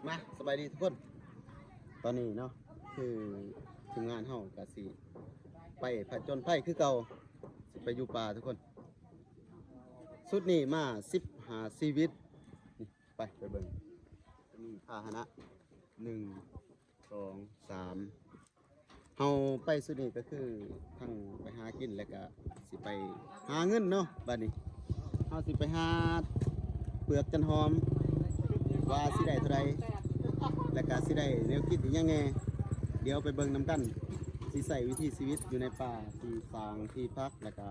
ມາ ສະບາຍດີທຸກຄົນ. ຕອນນີ້ເນາະ ຄືທີມງານເຮົາກະຊິໄປຜະຈົນໄພຄືເກົ່າ ຊິໄປຢູ່ປ່າທຸກຄົນ. ຊຸດນີ້ມາສິບຫ້າຊີວິດ. ນີ້ ໄປ ໄປເບິ່ງ. ມີພາຫະນະ ໜຶ່ງ ສອງ ສາມ ເຮົາໄປຊຸດນີ້ກະຄືທັງໄປຫາກິນ ແລ້ວກະຊິໄປຫາເງິນເນາະ. ບາດນີ້ເຮົາຊິໄປຫາເປືອກຈັນຫອມ ວ່າຊິໄດ້ເທົ່າໃດ ແລ້ວກະຊິໄດ້ແນວກິນອີ່ຫຍັງແດ່. ດຽວໄປເບິ່ງນຳກັນ ຊິໃຊ້ວິຖີຊີວິດຢູ່ໃນປ່າ ຊິສ້າງທີ່ພັກ ແລ້ວກະ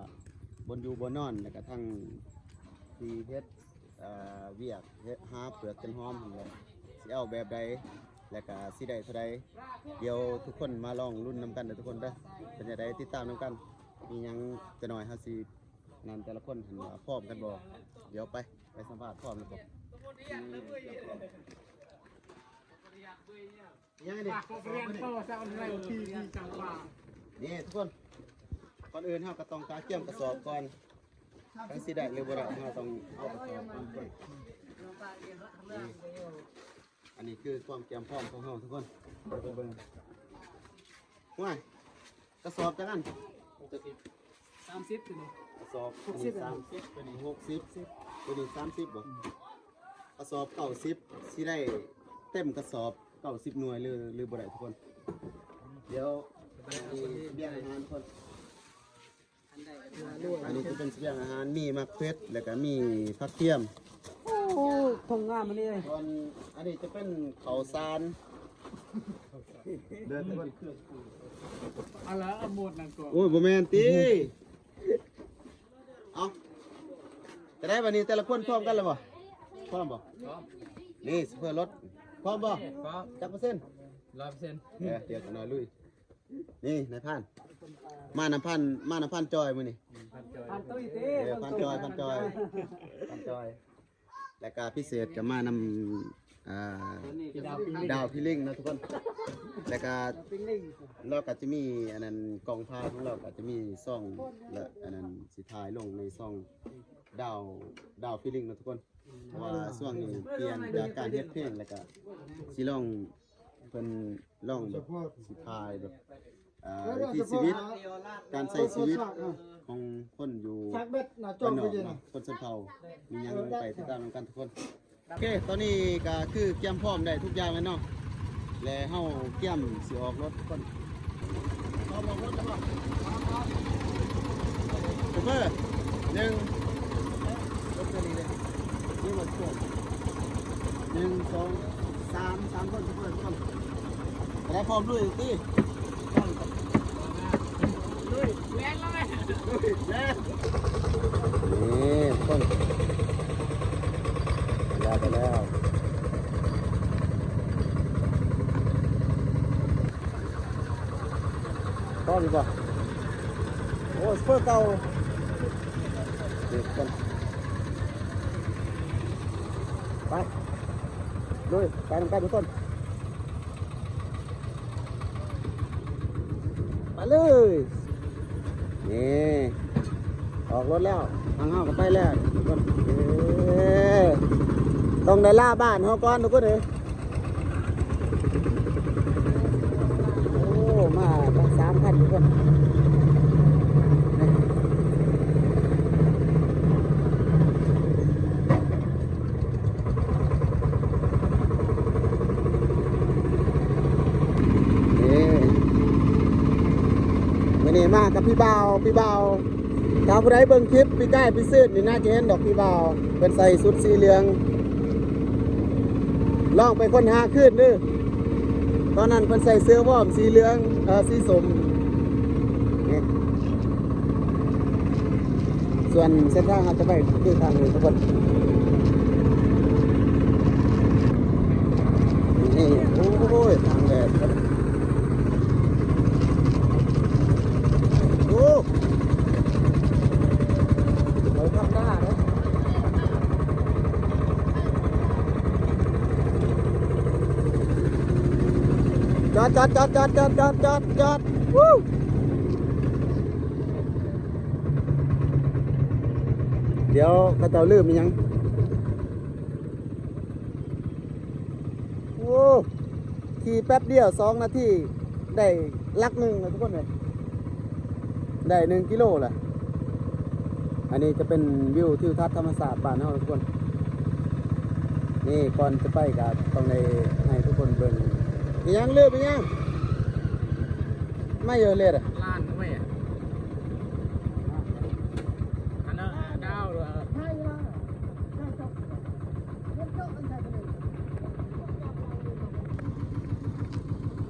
ບ່ອນຢູ່ບ່ອນນອນ ແລ້ວກະທັງທີ່ເຮັດ ເອີ ວຽກເຮັດຫາເປືອກຈັນຫອມຫັ້ນແຫຼະ ຊິເອົາແບບໃດ ແລ້ວກະຊິໄດ້ເທົ່າໃດ. ດຽວທຸກຄົນມາລອງລຸ້ນນຳກັນເດີທຸກຄົນເດີ ເປັນຈັ່ງໃດ ຕິດຕາມນຳກັນ. ມີຫຍັງຈະໜ້ອຍເຮົາຊິນັ້ນແຕ່ລະຄົນຫັ້ນວ່າພ້ອມກັນບໍ່. ດຽວໄປ ໄປສຳພາດພ້ອມນຳກັນ. ຍັງນີ້ ນີ້ທຸກຄົນ ກ່ອນອື່ນເຮົາກະຕ້ອງການກຽມກະສອບກ່ອນ ຈັ່ງຊິໄດ້ຫຼືບໍ່ໄດ້ ເຮົາຕ້ອງເອົາກະສອບກ່ອນ. ນີ້ ອັນນີ້ຄືຄວາມກຽມພ້ອມຂອງເຮົາທຸກຄົນ ໄປເບິ່ງ. ຫ້ວຍ ກະສອບຈັກອັນ? ສາມສິບ ໂຕນີ້ ກະສອບ ອັນນີ້ສາມສິບ ໂຕນີ້ຫົກສິບ ໂຕນີ້ສາມສິບບໍ່? ກະສອບເກົ້າສິບ ຊິໄດ້ເຕັມກະສອບເກົ້າສິບໜ່ວຍຫຼື ຫຼືບໍ່ໄດ້ທຸກຄົນ. ດຽວມີສະບຽງອາຫານທຸກຄົນ. ອັນນີ້ຈະເປັນສະບຽງອາຫານ ມີໝາກເຜັດ ແລ້ວກະມີຜັກທຽມ. ໂອ້ ຖົງງາມອັນນີ້ເລີຍ. ສ່ວນອັນນີ້ຈະເປັນເຂົ້າສານ ເດີນທຸກຄົນ. ອັນລະໝົດນັ້ນກໍ ໂອ້ຍ ບໍ່ແມ່ນຕິ. ເອົາ ຈະໄດ້ບາດນີ້ ແຕ່ລະຄົນພ້ອມກັນແລ້ວບໍ່? ພ້ອມບໍ່? ພ້ອມ. ນີ້ໂຊເຟີລົດ ພ້ອມບໍ່? ພ້ອມ. ຈັກເປີເຊັນ? ຮ້ອຍເປີເຊັນ. ເອີ ດຽວຈັກໜ້ອຍລຸຍ. ນີ້ນາຍພານ ມານຳພານ ມານຳພານຈອຍມື້ນີ້. ອືມ ພານຈອຍ ພານຕຸ້ຍຕິ. ເອີ ພານຈອຍ ພານຈອຍ ພານຈອຍ. ແລ້ວກະພິເສດກະມານຳ ອ່າ ດາວພິລິງເນາະທຸກຄົນ. ແລ້ວກະ ດາວພິລິງ ລາວກະຈະມີອັນນັ້ນ ກ້ອງຖ່າຍຂອງລາວກະຈະມີຊ່ອງ ແລະ ອັນນັ້ນຊິຖ່າຍລົງໃນຊ່ອງດາວ ດາວພິລິງເນາະທຸກຄົນ. ເພາະວ່າຊ່ວງນີ້ປ່ຽນຈາກການເຮັດເພງ ແລ້ວກະຊິລອງ ເພິ່ນລອງແບບຊິຖ່າຍແບບ ເອີ ວິຖີຊີວິດ ການໃຊ້ຊີວິດຂອງຄົນຢູ່ບ້ານນອກເນາະ ຄົນຊົນເຜົ່າ ມີຫຍັງໄປຕິດຕາມນຳກັນທຸກຄົນ. ໂອເຄ ຕອນນີ້ກະຄືກຽມພ້ອມໄດ້ທຸກຢ່າງແລ້ວເນາະ ແລະ ເຮົາກຽມຊິອອກລົດທຸກຄົນ. ໂຊເຟີ ໜຶ່ງ ລົດຄັນນີ້ເດ້ ໜຶ່ງ ສອງ ສາມ ສາມຄົນ ໂຊເຟີ ທຸກຄົນ. ໄປ ພ້ອມລຸຍຕິ. ລຸຍ ແລ່ນເລີຍ ລຸຍ ແລ່ນ. ນີ້ທຸກຄົນ ໄປແລ້ວ ໄປແລ້ວ. ພ້ອມຢູ່ບໍ່? ໂອ້ ໂຊເຟີເກົ່າ. ນີ້ທຸກຄົນ ໄປ ລຸຍ ໄປນຳກັນທຸກຄົນ. ໄປເລີຍ. ນີ້ ອອກລົດແລ້ວ ທາງເຮົາກະໄປແລ້ວທຸກຄົນ. ເອີ ຕ້ອງໄດ້ລາບ້ານເຮົາກ່ອນທຸກຄົນເອີຍ. ໂອ້ ມາຕັ້ງສາມຄັນທຸກຄົນ. ນີ້ ມື້ນີ້ມາກັບພີ່ບ່າວ ພີ່ບ່າວ ຖ້າຜູ້ໃດເບິ່ງຄລິບປີກາຍປີຊືນນີ້ ໜ້າຈະເຫັນດອກພີ່ບ່າວ ເພິ່ນໃສ່ຊຸດສີເຫຼືອງ ລອງໄປຄົ້ນຫາຄືນເດີ. ຕອນນັ້ນເພິ່ນໃສ່ເສື້ອວອມສີເຫຼືອງ ເອີ ສີສົ້ມ. ນີ້ ສ່ວນເສັ້ນທາງເຮົາຈະໄປຄືທາງນີ້ທຸກຄົນ. ນີ້ ໂອ້ຍ ທາງແດດ ໂອ້ ບໍ່ທຳມະດາເດ້. ຈອດ ຈອດ ຈອດ ຈອດ ຈອດ ຈອດ ຈອດ. ວູ້ ດຽວເຂົາເຈົ້າລືມອີ່ຫຍັງ. ໂອ້ ຂີ່ແປັບດຽວສອງນາທີ ໄດ້ຫຼັກໜຶ່ງແລ້ວທຸກຄົນເອີຍ ໄດ້ໜຶ່ງກິໂລແລ້ວ. ອັນນີ້ຈະເປັນວິວທິວທັດທຳມະຊາດບ້ານເຮົາທຸກຄົນ. ນີ້ກ່ອນຈະໄປກໍຕ້ອງໄດ້ໃຫ້ທຸກຄົນເບິ່ງ. ອີຫຍັງລືມ ອີຫຍັງ? ມາຢູ່ເລດ ລ້ານເວີຍ ອັນນັ້ນດາວເດີ.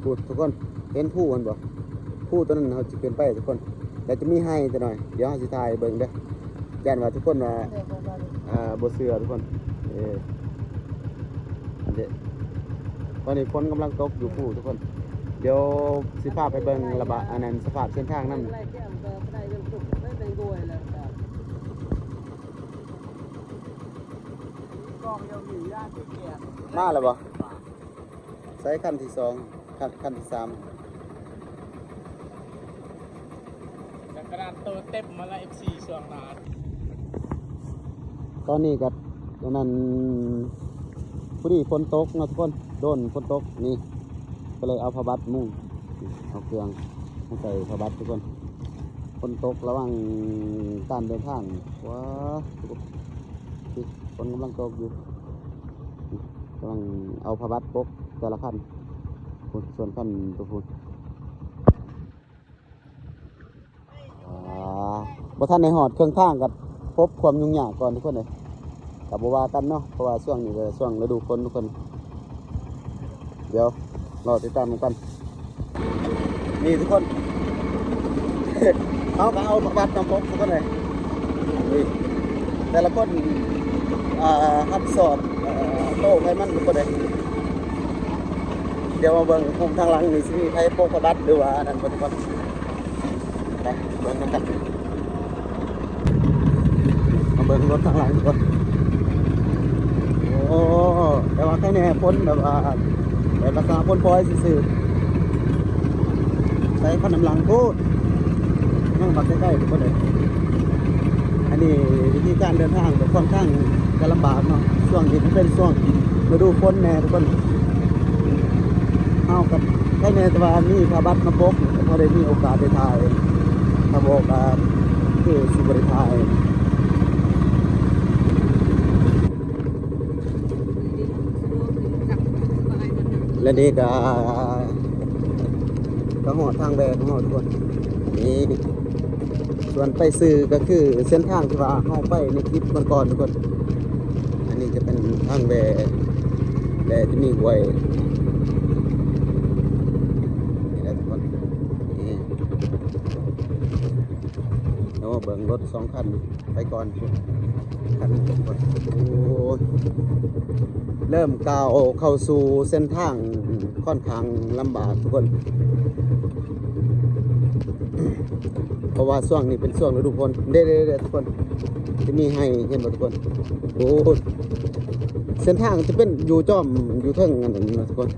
ພຸ້ນທຸກຄົນ ເຫັນພູຫັ້ນບໍ່? ພູຕົວນັ້ນເຮົາຊິຂຶ້ນໄປທຸກຄົນ ແລ້ວຈະມີໄຮ່ຕົວໜ້ອຍ ດຽວເຮົາຊິຖ່າຍໃຫ້ເບິ່ງເດີ. ຢ້ານວ່າທຸກຄົນວ່າ ອ່າ ບໍ່ເຊື່ອທຸກຄົນ. ເອີ ອັນເດ ຕອນນີ້ຝົນກຳລັງຕົກຢູ່ພູທຸກຄົນ. ດຽວຊິພາໄປເບິ່ງລະບາ ອັນນັ້ນ ສະພາບເສັ້ນທາງນຳ. ມາແລ້ວບໍ່? ໃສ່ຄັນທີສອງ ຄັນ ຄັນທີສາມ ຈັກກະດານໂຕເຕັມມາລະ ເອັຟຊີ ຊ່ວງໜ້າ. ຕອນນີ້ກໍອັນນັ້ນ ພໍດີຝົນຕົກເນາະທຸກຄົນ ໂດນຝົນຕົກນີ້ ກໍເລີຍເອົາຜ້າບັດມຸງ ເອົາເຄື່ອງມາໃສ່ຜ້າບັດທຸກຄົນ. ຝົນຕົກ ລະວັງການເດີນທາງ. ວ້າ ຝົນກຳລັງຕົກຢູ່ ກຳລັງເອົາຜ້າບັດປົກແຕ່ລະຄັນ. ພຸ້ນ ສ່ວນຄັນໂຕພຸ້ນ ອ່າ ບໍ່ທັນໄດ້ຮອດເຄິ່ງທາງກໍພົບຄວາມຫຍຸ້ງຍາກກ່ອນທຸກຄົນເອີຍ. ກໍບໍ່ວ່າກັນເນາະ ເພາະວ່າຊ່ວງນີ້ກໍຊ່ວງລະດູຝົນທຸກຄົນ. ດຽວລໍຕິດຕາມນຳກັນ. ນີ້ທຸກຄົນ ເຮົາກໍເອົາຜ້າບັດມາປົກທຸກຄົນເອີຍ. ນີ້ ແຕ່ລະຄົນ ອ່າ ຮັບຊອບ ເອີ ໂຕໃຜມັນທຸກຄົນເອີຍ. ດຽວມາເບິ່ງກຸ່ມທາງຫຼັງນີ້ ຊິມີໃຜປົກຜ້າບັດ ຫຼືວ່າອັນນັ້ນບໍ່ທຸກຄົນ. ໄປເບິ່ງນຳກັນ ມາເບິ່ງລົດທາງຫຼັງກ່ອນ. ໂອ້ ແຕ່ວ່າໃຄແນ່ຝົນແບບວ່າ ແບບລັກສະນະຝົນປອຍຊື່ໆ. ໃສ່ຄັນນຳຫຼັງພຸ້ນ ຍັງບັກໃກ້ໆທຸກຄົນເອີຍ. ອັນນີ້ວິທີການເດີນທາງກໍຄ່ອນຂ້າງຈະລຳບາກເນາະ ຊ່ວງນີ້ມັນເປັນຊ່ວງລະດູຝົນແນ່ທຸກຄົນ. ເຮົາກໍໄຄແນ່ ແຕ່ວ່າມີຜ້າບັດມາປົກ ກໍພໍໄດ້ມີໂອກາດໄດ້ຖ່າຍ ຖ້າບໍ່ກໍຄືຊິບໍ່ໄດ້ຖ່າຍ. ແລະນີ້ກໍ ກໍຮອດທາງແວ່ຂອງເຮົາທຸກຄົນ. ນີ້ ສ່ວນໄປຊື່ກໍຄືເສັ້ນທາງທີ່ວ່າເຮົາໄປໃນຄລິບກ່ອນໆທຸກຄົນ. ອັນນີ້ຈະເປັນທາງແວ່ ແລະຈະມີຫ້ວຍນີ້ແຫຼະທຸກຄົນ. ນີ້ ເຮົາມາເບິ່ງລົດສອງຄັນໄປກ່ອນ ຄັນໜຶ່ງກ່ອນ. ໂອ້ຍ ເລີ່ມກ້າວເຂົ້າສູ່ເສັ້ນທາງ ອືມ ຂ້ອນຂ້າງລຳບາກທຸກຄົນ ເພາະວ່າຊ່ວງນີ້ເປັນຊ່ວງລະດູຝົນ. ເດ້ໆໆ ທຸກຄົນ ຈະມີໄຮ່ ເຫັນບໍ່ທຸກຄົນ? ໂອ້ ເສັ້ນທາງຈະເປັນຢູ່ຈອມ ຢູ່ເທິງອັນນັ້ນນະທຸກຄົນ.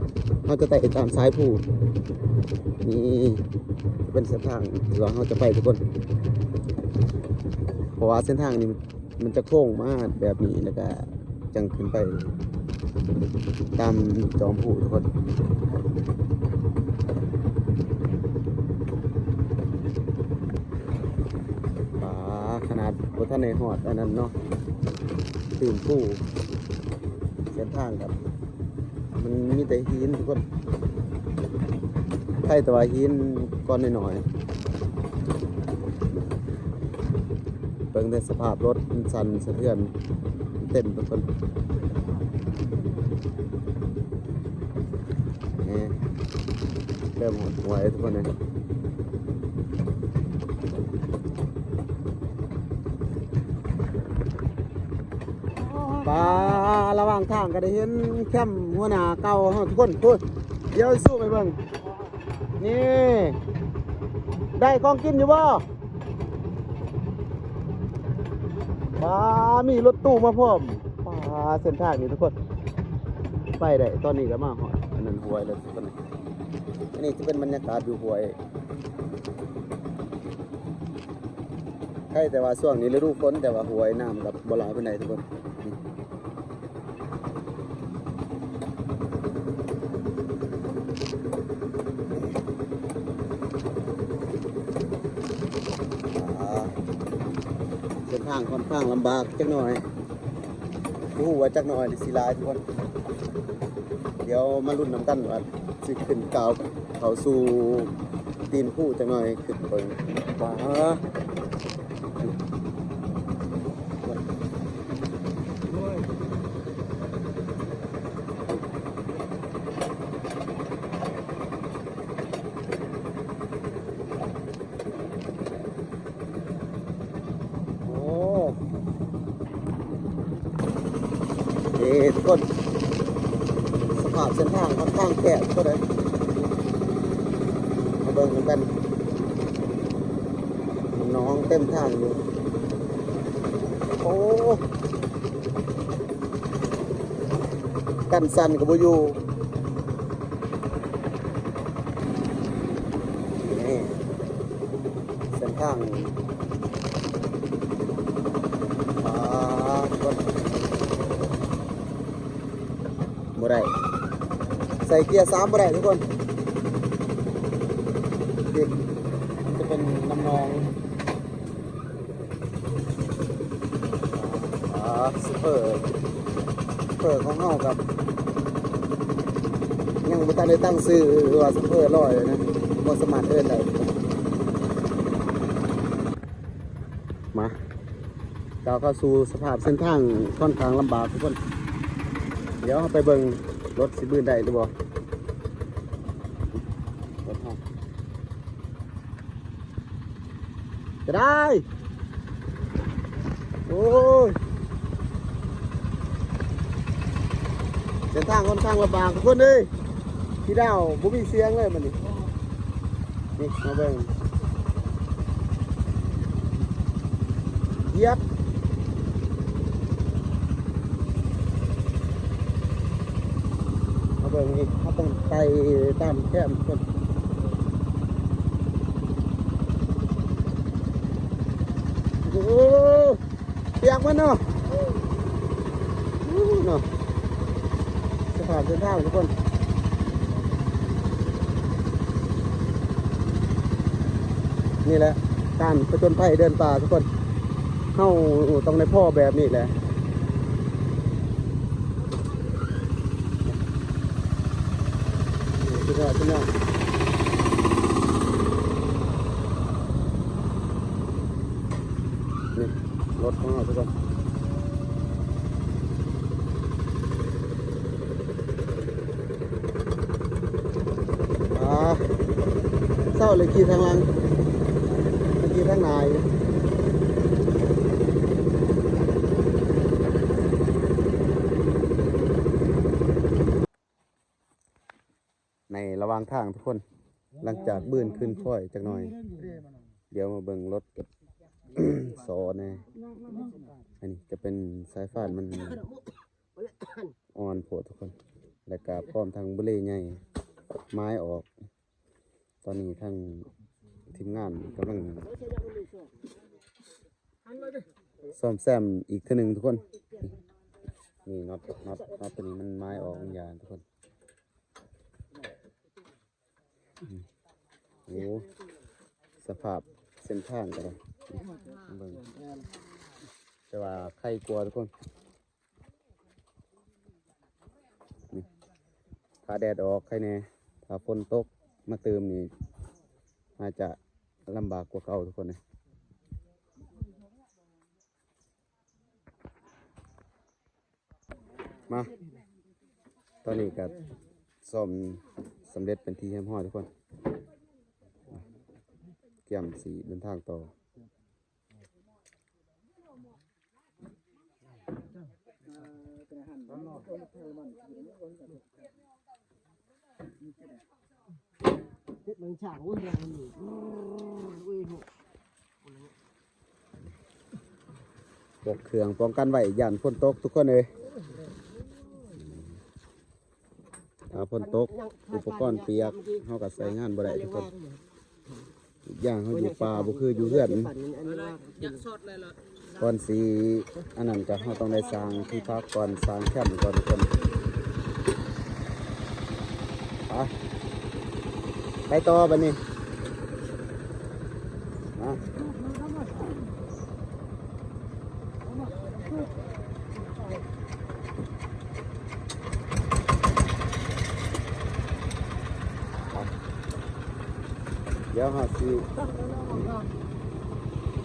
ເຮົາຈະໄຕ່ຕາມສາຍພູ ນີ້ຈະເປັນເສັ້ນທາງທີ່ວ່າເຮົາຈະໄປທຸກຄົນ ເພາະວ່າເສັ້ນທາງນີ້ ມັນຈະໂຄ້ງມາແບບນີ້ ແລ້ວກະຈັ່ງຂຶ້ນໄປຕາມຈອມພູທຸກຄົນ. ປາ ຂະໜາດບໍ່ທັນໄດ້ຮອດອັນນັ້ນເນາະ ຕີນພູ ເສັ້ນທາງກໍ ມັນມີແຕ່ຫີນທຸກຄົນ ໄຄແຕ່ວ່າຫີນກ້ອນນ້ອຍໆ. ເບິ່ງແຕ່ສະພາບລົດ ມັນສັ່ນສະເທືອນ ເຕັມທຸກຄົນ. ນີ້ ເລີ່ມຫົວທຸກຄົນເລີຍ. ປາ ລະຫວ່າງທາງກໍໄດ້ເຫັນແຄມຫົວໜ້າເກົ່າເຮົາທຸກຄົນ. ພຸ້ນ ດຽວຊູມໃຫ້ເບິ່ງ ນີ້ ໄດ້ຂອງກິນຢູ່ບໍ່? ປາ ມີລົດຕູ້ມາພ້ອມ. ປາ ເສັ້ນທາງນີ້ທຸກຄົນ ໄປໄດ້. ຕອນນີ້ກໍມາຮອດອັນນັ້ນຫ້ວຍແລ້ວທຸກຄົນ. ອັນນີ້ຈະເປັນບັນຍາກາດຢູ່ຫ້ວຍ. ໄຄແຕ່ວ່າຊ່ວງນີ້ລະດູຝົນ ແຕ່ວ່າຫ້ວຍນ້ຳກໍບໍ່ຫຼາຍປານໃດທຸກຄົນ. ນີ້ ນີ້ ຂ້ອນຂ້າງລຳບາກຈັກໜ່ອຍ ບໍ່ຮູ້ວ່າຈັກໜ່ອຍຫຼືຊິຫຼາຍທຸກຄົນ. ດຽວມາລຸ້ນນຳກັນວ່າຊິຂຶ້ນກ້າວເຂົ້າສູ່ຕີນພູຈັກໜ່ອຍ ຂຶ້ນເບິ່ງວ່າ ໂອ້ ເອີ ທຸກຄົນ ສະພາບເສັ້ນທາງຂ້ອນຂ້າງແຄບເທົ່າໃດ ມາເບິ່ງນຳກັນ ໜອງເຕັມທາງຢູ່. ໂອ້ ກັນສັ່ນກໍບໍ່ຢູ່ ນີ້ ເສັ້ນທາງ ປາດ ບໍ່ໄດ້ ໃສ່ເກຍສາມບໍ່ໄດ້ທຸກຄົນ. ນີ້ ມັນຈະເປັນນ້ຳໜອງ ອ່າ ຊຸບເປີ ຊຸບເປີຂອງເຮົາກັບ ຍັງບໍ່ທັນໄດ້ຕັ້ງຊື່ວ່າຊຸບເປີຮ້ອຍນະ ບໍ່ສາມາດເອີ້ນໄດ້. ມາ ກ້າວເຂົ້າສູ່ສະພາບເສັ້ນທາງຂ້ອນຂ້າງລຳບາກທຸກຄົນ. ດຽວເຮົາໄປເບິ່ງລົດຊິບືນໄດ້ຫຼືບໍ່ ລົດເຮົາ. ຈະໄດ້ ໂອ້ຍ ເສັ້ນທາງຂ້ອນຂ້າງລຳບາກທຸກຄົນເອີຍ ທີ່ດາວບໍ່ມີສຽງເລີຍບັດນີ້. ນີ້ມາເບິ່ງ ຢຽບ ມາເບິ່ງນີ້ ເຮົາຕ້ອງໄຕ່ຕາມແຄມເພິ່ນ. ໂອ້ ປຽກໝົດເນາະ ໂອ້ ເນາະ ສະພາບເສັ້ນທາງທຸກຄົນ. ນີ້ແຫຼະ ການຜະຈົນໄພເດີນປ່າທຸກຄົນ ເຮົາຕ້ອງໄດ້ພໍ້ແບບນີ້ແຫຼະ. ສຸດຍອດ ສຸດຍອດ ນີ້ລົດຂອງເຮົາທຸກຄົນ. ອ່າ ເຊົາເລີຍຂີ່ທາງຫຼັງ ຂີ່ທາງໜ້າຢູ່. ໃນລະຫວ່າງທາງທຸກຄົນ ຫຼັງຈາກບືນຂຶ້ນຄ່ອຍຈັກໜ່ອຍ ດຽວມາເບິ່ງລົດກັບ ຊໍແດ່. ອັນນີ້ຈະເປັນສາຍຟານມັນອ່ອນໂພດທຸກຄົນ ແລະກະພ້ອມທັງເບເລໃຫຍ່ ໝາຍອອກ. ຕອນນີ້ທາງທີມງານກຳລັງສ້ອມແຊມອີກເທື່ອໜຶ່ງທຸກຄົນ. ນີ້ ນັອດ ນັອດ ນັອດຕົວນີ້ມັນໝາຍອອກບາງຢ່າງທຸກຄົນ. ໂອ້ ສະພາບເສັ້ນທາງກໍໄດ້ ເບິ່ງ ແຕ່ວ່າໄຄກວ່າທຸກຄົນ. ນີ້ ຖ້າແດດອອກໄຄແດ່ ຖ້າຝົນຕົກມາຕື່ມນີ້ ອາດຈະລຳບາກກວ່າເກົ່າທຸກຄົນເອີຍ. ມາ ຕອນນີ້ກໍສ້ອມສຳເລັດເປັນທີ່ຮຽບຮ້ອຍທຸກຄົນ ກຽມຊິເດີນທາງຕໍ່. ເຮັດເບິ່ງຊ້າງ ໂອ້ຍ ແຮງມັນຢູ່ ໂອ້ຍ ໂອ້ຍ ພວກເຄື່ອງປ້ອງກັນໄວ້ ຢ້ານຝົນຕົກທຸກຄົນເອີຍ. ຖ້າຝົນຕົກ ອຸປະກອນປຽກ ເຮົາກໍໃຊ້ງານບໍ່ໄດ້ທຸກຄົນ. ອີກຢ່າງເຮົາຢູ່ປ່າບໍ່ຄືຢູ່ເຮືອນ. ກ່ອນຊິອັນນັ້ນກໍເຮົາຕ້ອງໄດ້ສ້າງທີ່ພັກກ່ອນ ສ້າງແຄມກ່ອນທຸກຄົນ. ໄປ ໄປຕໍ່ບັດນີ້ ມາ. ດຽວເຮົາຊິ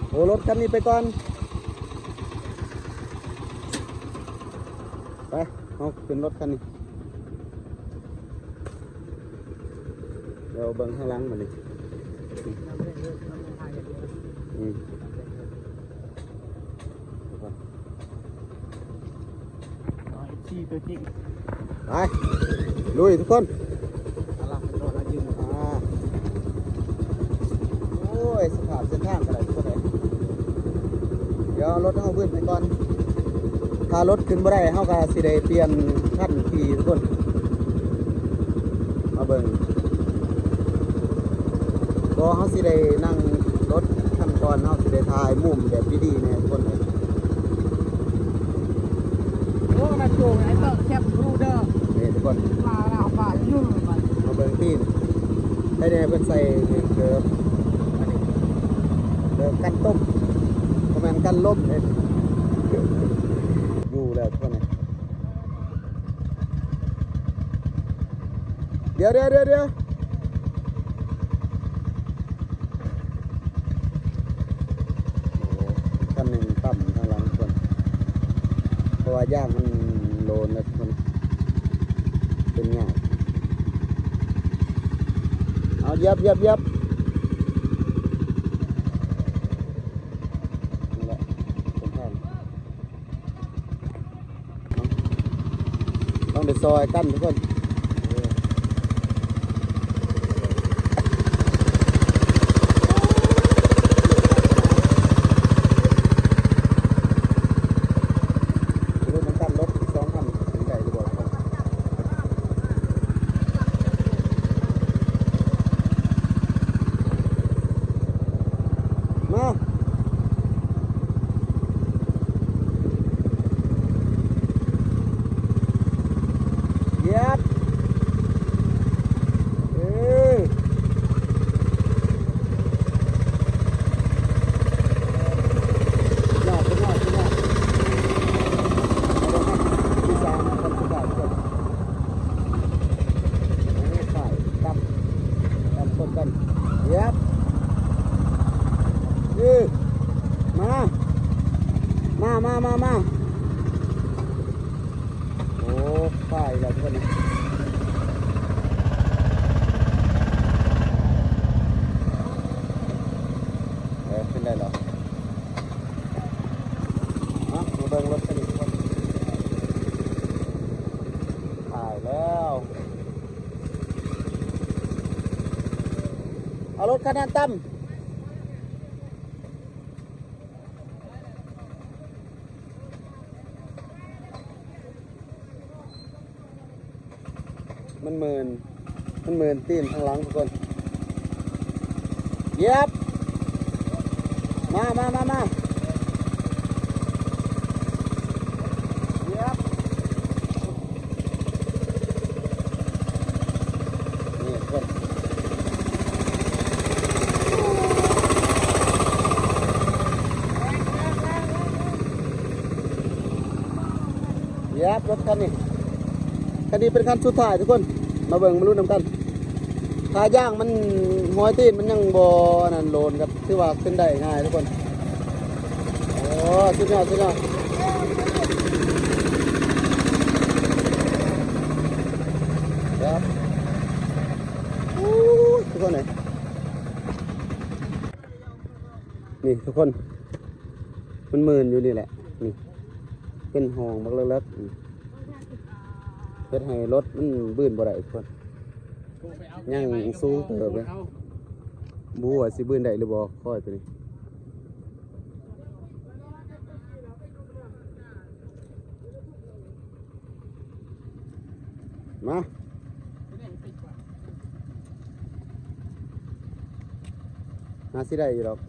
ໂອ້ ລົດຄັນນີ້ໄປກ່ອນ ໄປ ເຮົາຂຶ້ນລົດຄັນນີ້ ດຽວເບິ່ງທາງຫຼັງບາດນີ້ ອືມ ໄປ ລຸຍທຸກຄົນ ອ່າ ໂອ້ຍ ສະພາບເສັ້ນທາງກໍໄດ້ທຸກຄົນເອີຍ ດຽວເອົາລົດເຮົາວືດໄປກ່ອນ ຖ້າລົດຂຶ້ນບໍ່ໄດ້ ເຮົາກໍຊິໄດ້ປ່ຽນຄັນຂີ່ທຸກຄົນ ມາເບິ່ງ ບໍ່ ເຮົາຊິໄດ້ນັ່ງລົດຄັນກ່ອນ ເຮົາຊິໄດ້ຖ່າຍມຸມແບບດີໆແດ່ທຸກຄົນເອີຍ ໂອ້ ນະໂຈ ໄອ້ເບິ່ງແຄບຮູ້ເດີ ນີ້ທຸກຄົນ ມາລາວບາດຢູ່ ມາເບິ່ງຕີນ ໃຜແດ່ເພິ່ນໃສ່ເກີບ ອັນນີ້ ເກີບກັນຕົມ ບໍ່ແມ່ນກັນລົມເດ້ ຢູ່ແລ້ວທຸກຄົນເອີຍ ດຽວໆໆໆ ໂອ້ ຄັນໜຶ່ງຕ່ຳທາງຫຼັງກ່ອນ ເພາະວ່າຢາງມັນໂລນແລ້ວທຸກຄົນ ເປັນຍາກ ເອົາ ຢຽບ ຢຽບ ຢຽບ ນີ້ແຫຼະ ເສັ້ນທາງ ຕ້ອງໄດ້ຊ່ອຍກັນທຸກຄົນ ລົດນຳກັນ ລົດສອງຄັນ ເປັນໄດ້ຫຼືບໍ່? ມາ ຢຽບ ເອີ ສຸດຍອດ ສຸດຍອດ ສຸດຍອດ ທີ່ສາມ ຄົນສຸດທ້າຍ ທຸກຄົນ ໂອ້ ຖ່າຍກັບ ກັບຄົນກັນ ຢຽບ ເອີ ມາ ມາ ມາ ມາ ມາ ໂອ້ ຟ້າອີກແລ້ວທຸກຄົນ ເອີ ຂຶ້ນໄດ້ແລ້ວ ມາ ມາເບິ່ງລົດຄັນນີ້ທຸກຄົນ ຖ່າຍແລ້ວ ເອົາລົດຄັນນັ້ນຕຳ. ມັນເໝື່ອນ ມັນເໝື່ອນຕີນທາງຫຼັງທຸກຄົນ ຢຽບ ມາ ມາ ມາ ມາ ຢຽບ ນີ້ທຸກຄົນ ຢຽບລົດຄັນນີ້ ຄັນນີ້ເປັນຄັນສຸດທ້າຍທຸກຄົນ ມາເບິ່ງມາລຸ້ນນຳກັນ ຖ້າຢາງມັນ ຮອຍຕີນມັນຍັງບໍ່ອັນນັ້ນໂລນ ກໍຖືວ່າຂຶ້ນໄດ້ງ່າຍທຸກຄົນ ໂອ້ ສຸດຍອດ ສຸດຍອດ ຄັບ ໂອ້ຍ ທຸກຄົນເອີຍ ນີ້ທຸກຄົນ ມັນເໝື່ອນຢູ່ນີ້ແຫຼະ ນີ້ ເປັນຮ່ອງບັກເລິກໆ ນີ້ ເຮັດໃຫ້ລົດມັນບືນບໍ່ໄດ້ທຸກຄົນ ຍັງສູງເຕີບເລີຍ ບໍ່ຮູ້ວ່າຊິບືນໄດ້ຫຼືບໍ່ ຄອຍໂຕນີ້ ມາ ໜ້າຊິໄດ້ຢູ່ດອກ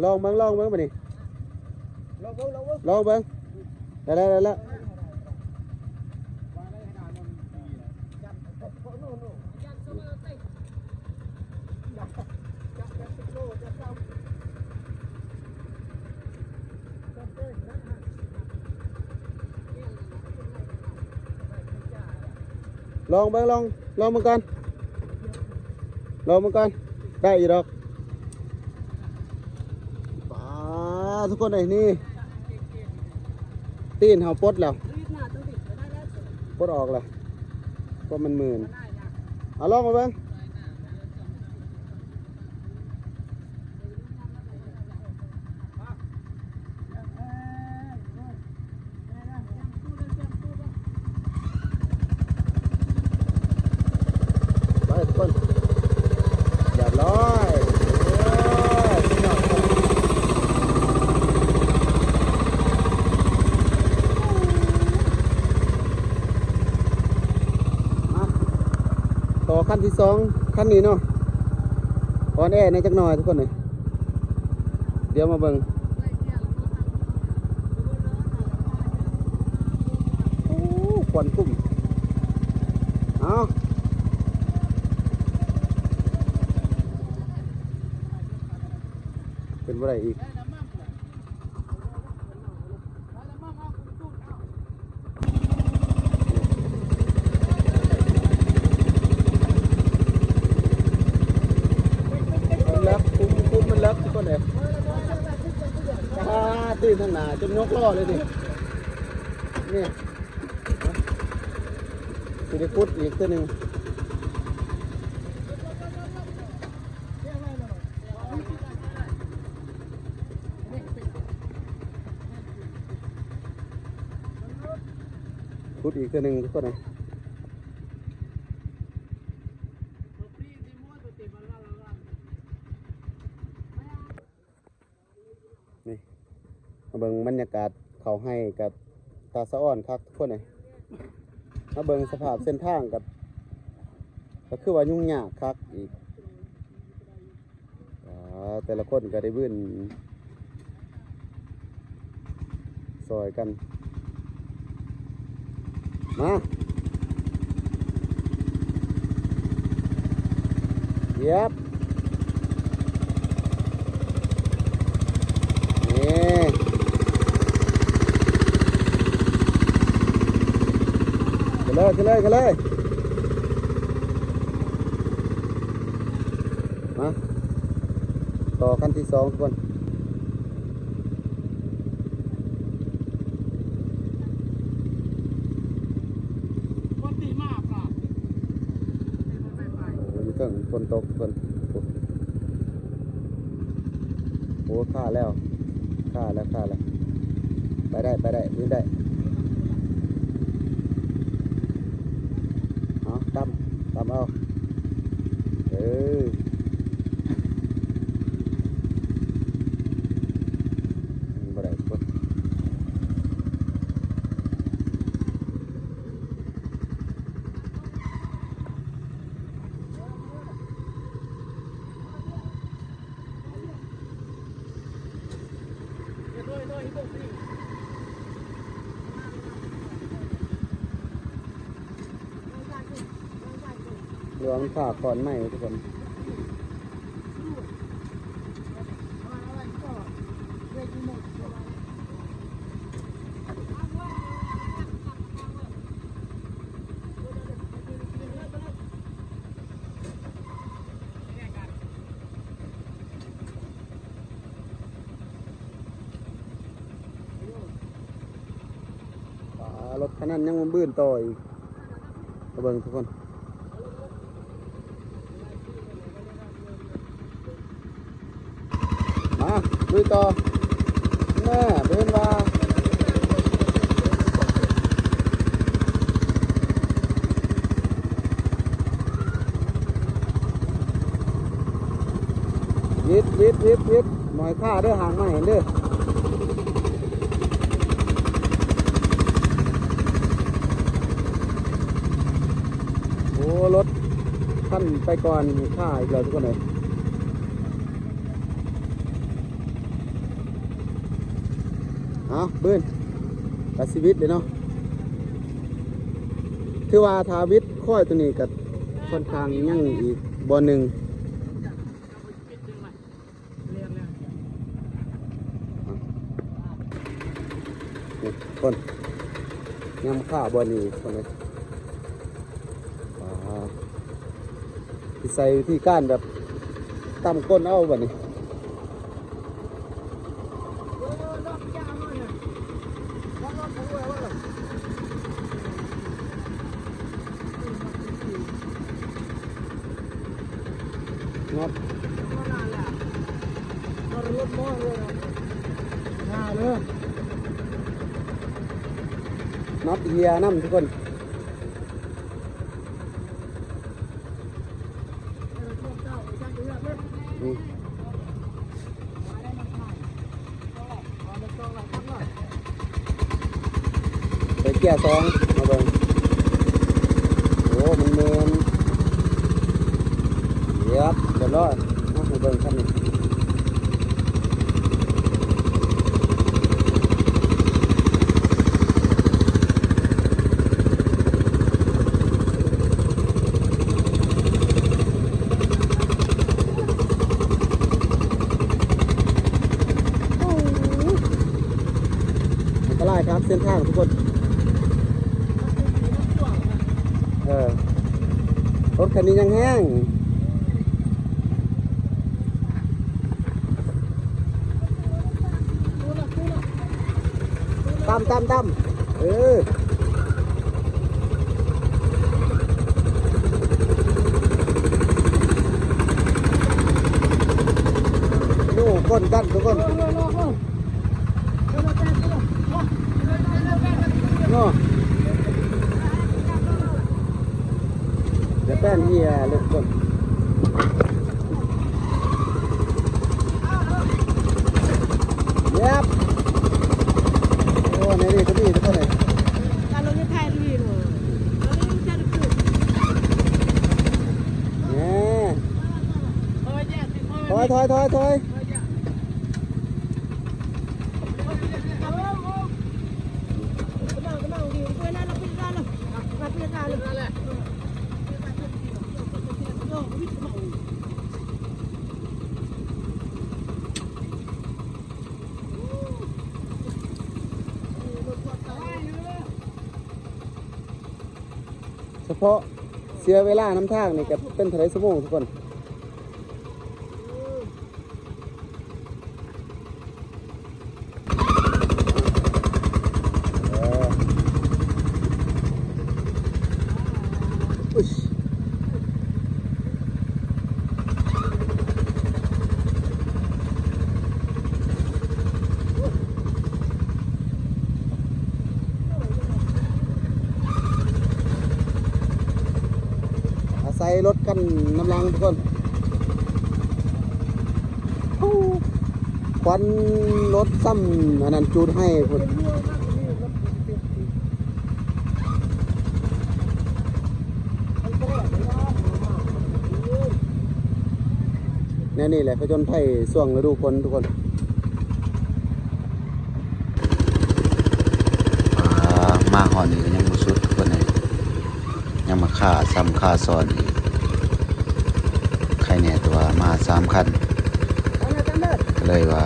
ລອງເບິ່ງ ລອງເບິ່ງບາດນີ້ ລອງເບິ່ງ ລອງເບິ່ງ ໄດ້ແລ້ວ ໄດ້ແລ້ວ ໄດ້ແລ້ວ ໄດ້ແລ້ວ. ລອງເບິ່ງ ລອງ ລອງເບິ່ງກ່ອນ ລອງເບິ່ງກ່ອນ ໄດ້ຢູ່ດອກ. ປາ ທຸກຄົນເອີຍ ນີ້ ຕີນເຮົາປົດແລ້ວ ປົດອອກແລ້ວ ເພາະມັນມື່ນ. ເອົາ ລອງມາເບິ່ງ. ໄປທຸກຄົນ ຮຽບຮ້ອຍ ເອີ ສຸດຍອດ. ມາ ຕໍ່ຄັນທີສອງ ຄັນນີ້ເນາະ ອ່ອນແອແດ່ຈັກໜ່ອຍທຸກຄົນເອີຍ. ດຽວມາເບິ່ງ ໂອ້ ຄວັນຄຸ້ມ. ເອົາ ເປັນບໍ່ໄດ້ອີກ. ມັນເລິກ ຂຸມ ຂຸມມັນເລິກທຸກຄົນເອີຍ. ອ່າ ຕື່ນທາງໜ້າຈົນຍົກລໍ້ເລີຍນີ້ ນີ້ ຊິໄດ້ຂຸດອີກເທື່ອໜຶ່ງ. ຂຸດອີກເທື່ອໜຶ່ງທຸກຄົນເອີຍ. ນີ້ ມາເບິ່ງບັນຍາກາດເຂົ້າໄຮ່ ກະຕາສະອອນຄັກທຸກຄົນເອີຍ. ມາເບິ່ງສະພາບເສັ້ນທາງ ກະ ກະຄືວ່າຫຍຸ້ງຍາກຄັກອີກ. ອ່າ ແຕ່ລະຄົນກະໄດ້ວື່ນຊ່ອຍກັນ. ມາ ຢຽບ ນີ້ ຂຶ້ນເລີຍ ຂຶ້ນເລີຍ ຂຶ້ນເລີຍ. ມາ ຕໍ່ຄັນທີສອງທຸກຄົນ. ໂອ້ ຢູ່ເທິງຝົນຕົກເພິ່ນ ໂອ້ ຄາແລ້ວ ຄາແລ້ວ ຄາແລ້ວ. ໄປໄດ້ ໄປໄດ້ ວືນໄດ້. ເອົາ ຕຳ ຕຳເອົາ ເອີ ບໍ່ໄດ້ກົດ. ຫຼືວ່າມັນພາຄອນໄມ້ທຸກຄົນ. ອ່າ ລົດຄັນນັ້ນຍັງບືນຕໍ່ອີກ ມາເບິ່ງທຸກຄົນ. ມາ ລຸຍຕໍ່. ແນ່ ບໍ່ເຫັນວ່າ ວິດ ວິດ ວິດ ວິດ ໝອຍຂ້າເດີ ຫາງໄມ້ຫັ້ນເດີ. ໂອ້ ລົດຄັນໄປກ່ອນຂ້າອີກແລ້ວທຸກຄົນເອີຍ. ເອົາ ບືນ ກະຊິວິດເດ້ເນາະ. ຖືວ່າຖ້າວິດຄອຍໂຕນີ້ກະຄ່ອນຂ້າງຍັງອີກບ່ອນໜຶ່ງ. ນີ້ ຄົນ ຍາມຂ້າບ່ອນນີ້ຄົນເອີຍ. ຊິໃສ່ວິທີການແບບຕຳກົ້ນເອົາບັດນີ້. ນັດ ນັດເຫຍນຳທຸກຄົນ. ອືມ ໃສ່ເກຍສອງ ມາເບິ່ງ. ໂອ້ ມັນເມີນ ເຢັບ ຮຽບຮ້ອຍ. ມາໃຫ້ເບິ່ງຄັນນີ້. ອັນຕະລາຍຄັກເສັ້ນທາງທຸກຄົນ. ເອີ ລົດຄັນນີ້ຍັງແຮງ. ຕຳ ຕຳ ຕຳ ເອີ ໂອ້ ກົ້ນກັນທຸກຄົນ. ເນາະ ແຕ່ແປ້ນເຫຍເລີຍທຸກຄົນ. ເຢັບ ໂອ້ ໃນນີ້ກໍມີທຸກຄົນເລີຍ. ແນ່ ຖອຍ ຖອຍ ຖອຍ ຖອຍ. ສະເພາະເສຍເວລານຳທາງນີ້ກໍເປັນເທົ່າໃດຊົ່ວໂມງທຸກຄົນ? ອາໄສລົດກັນນຳຫຼັງທຸກຄົນ. ຄວັນລົດຊ້ຳອັນນັ້ນຈູດໄຫ້ພຸ້ນ. ແນວນີ້ແຫຼະ ຜະຈົນໄພຊ່ວງລະດູຝົນທຸກຄົນ. ອ່າ ມາຮອດນີ້ກໍຍັງບໍ່ສຸດທຸກຄົນເອີຍ. ຍັງມາຄາຊ້ຳຄາຊ້ອນອີກ. ໃຄແນ່ແຕ່ວ່າມາສາມຄັນ ກໍເລີຍວ່າ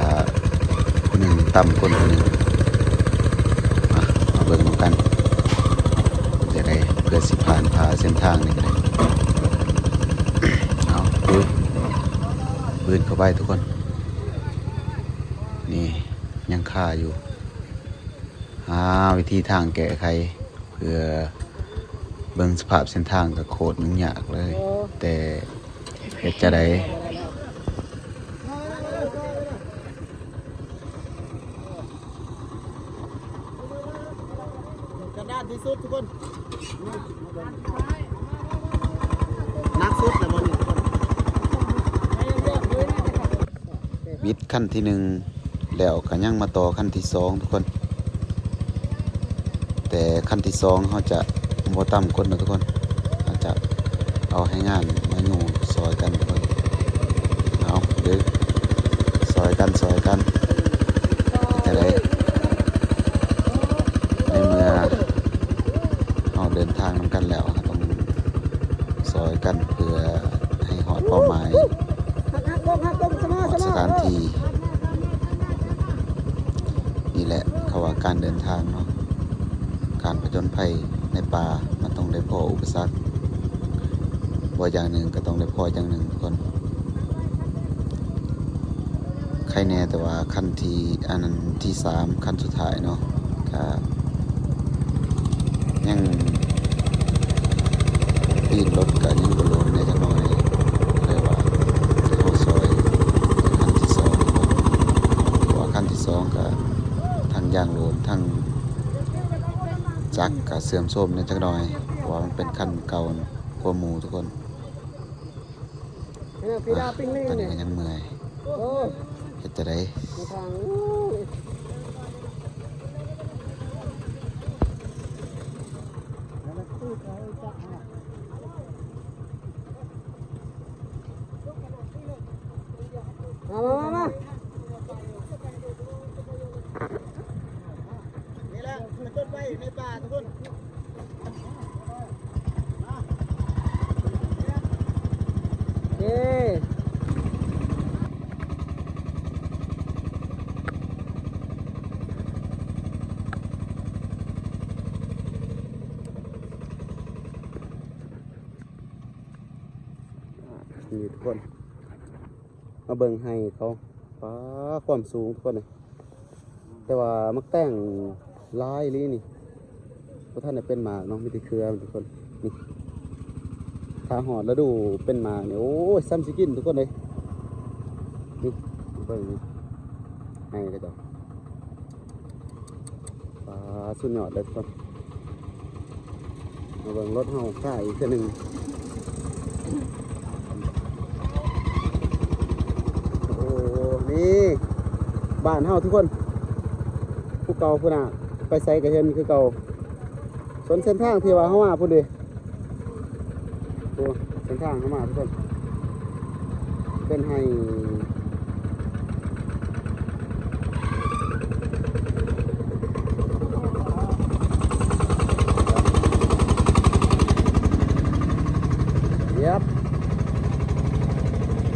ຜູ້ໜຶ່ງຕຳກົ້ນຜູ້ໜຶ່ງ. ມາ ມາເບິ່ງນຳກັນ ເປັນຈັ່ງໃດ ເພື່ອຊິຜ່ານຜ່າເສັ້ນທາງນີ້ກໍໄດ້. ເອົາ ບືນ ບືນເຂົ້າໄປທຸກຄົນ. ນີ້ຍັງຄາຢູ່. ຫາວິທີທາງແກ້ໄຂ ເພື່ອເບິ່ງສະພາບເສັ້ນທາງກໍໂຄດຫຍຸ້ງຍາກເລີຍ. ໂອ້ ແຕ່ເຮັດຈັ່ງໃດ? ກະດານທີ່ສຸດທຸກຄົນ. ໜັກສຸດແລ້ວບໍ່ນີ້ທຸກຄົນ? ວິດຄັນທີໜຶ່ງແລ້ວກໍຍັງມາຕໍ່ຄັນທີສອງທຸກຄົນ. ແຕ່ຄັນທີສອງເຮົາຈະບໍ່ຕຳກົ້ນເນາະທຸກຄົນ, ເຮົາຈະເອົາແຮງງານມາຍູ້ຊ່ອຍກັນທຸກຄົນ. ເອົາເດີ ຊ່ອຍກັນ ຊ່ອຍກັນ. ເຮັດຈັ່ງໃດ? ໃນເມື່ອເຮົາເດີນທາງນຳກັນແລ້ວ ເຮົາຕ້ອງຊ່ອຍກັນເພື່ອໃຫ້ຮອດເປົ້າໝາຍ. ຮອດສະຖານທີ່. ນີ້ແຫຼະ ເຂົາວ່າການເດີນທາງເນາະ, ການຜະຈົນໄພໃນປ່າ ມັນຕ້ອງໄດ້ພໍ້ອຸປະສັກ. ບໍ່ ພໍຢ່າງໜຶ່ງກໍຕ້ອງໄດ້ພໍຢ່າງໜຶ່ງທຸກຄົນ. ໄຄແນ່ແຕ່ວ່າຄັນທີ່ ອັນນັ້ນ ທີສາມ ຄັນສຸດທ້າຍເນາະ ກະຍັງ ຕີນລົດກະຍັງບໍ່ລົງແດ່ຈັກໜ້ອຍ ແຕ່ວ່າເຮົາຊອຍຄັນທີສອງ ເພາະວ່າຄັນທີສອງກະທັງຢາງໂຫຼດ ທັງຈັກກະເສື່ອມໂຊມແດ່ຈັກໜ້ອຍ ເພາະວ່າມັນເປັນຄັນເກົ່າກວ່າໝູ່ທຸກຄົນ. ອ່ະ ຕອນນີ້ກໍຍັງເມື່ອຍ ເຮັດຈັ່ງໃດ? ມາ ມາ ມາ ມາ. ນີ້ແຫຼະ ມັນຈົນໄປໃນປ່າທຸກຄົນ. ເອີ ນີ້ທຸກຄົນ ມາເບິ່ງໄຮ່ເຂົາ ປາ ຄວາມສູງທຸກຄົນເອີຍ. ແຕ່ວ່າໝາກແຕງຫຼາຍອີ່ຫຼີນີ້ ບໍ່ທັນໄດ້ເປັນໝາກເນາະ ມີແຕ່ເຄືອມັນທຸກຄົນ. ນີ້ ຖ້າຮອດລະດູເປັນໝາກນີ້ ໂອ້ຍ ສ່ຳຊິກິນທຸກຄົນເອີຍ. ນີ້ ເບິ່ງນີ້ ໄຮ່ເຂົາເຈົ້າ ປາ ສຸດຍອດເລີຍທຸກຄົນ. ມາເບິ່ງລົດເຮົາຄ້າງອີກເທື່ອໜຶ່ງ. ໂອ້ ນີ້ບ້ານເຮົາທຸກຄົນ ຜູ້ເກົ່າພຸ້ນນະ ໄປໃສກະເຫັນຄືເກົ່າ. ສ່ວນເສັ້ນທາງທີ່ວ່າເຮົາມາພຸ້ນເດ ໂອ້ ເສັ້ນທາງເຮົາມາທຸກຄົນ ເປັນໄຮ່ ເຢັບ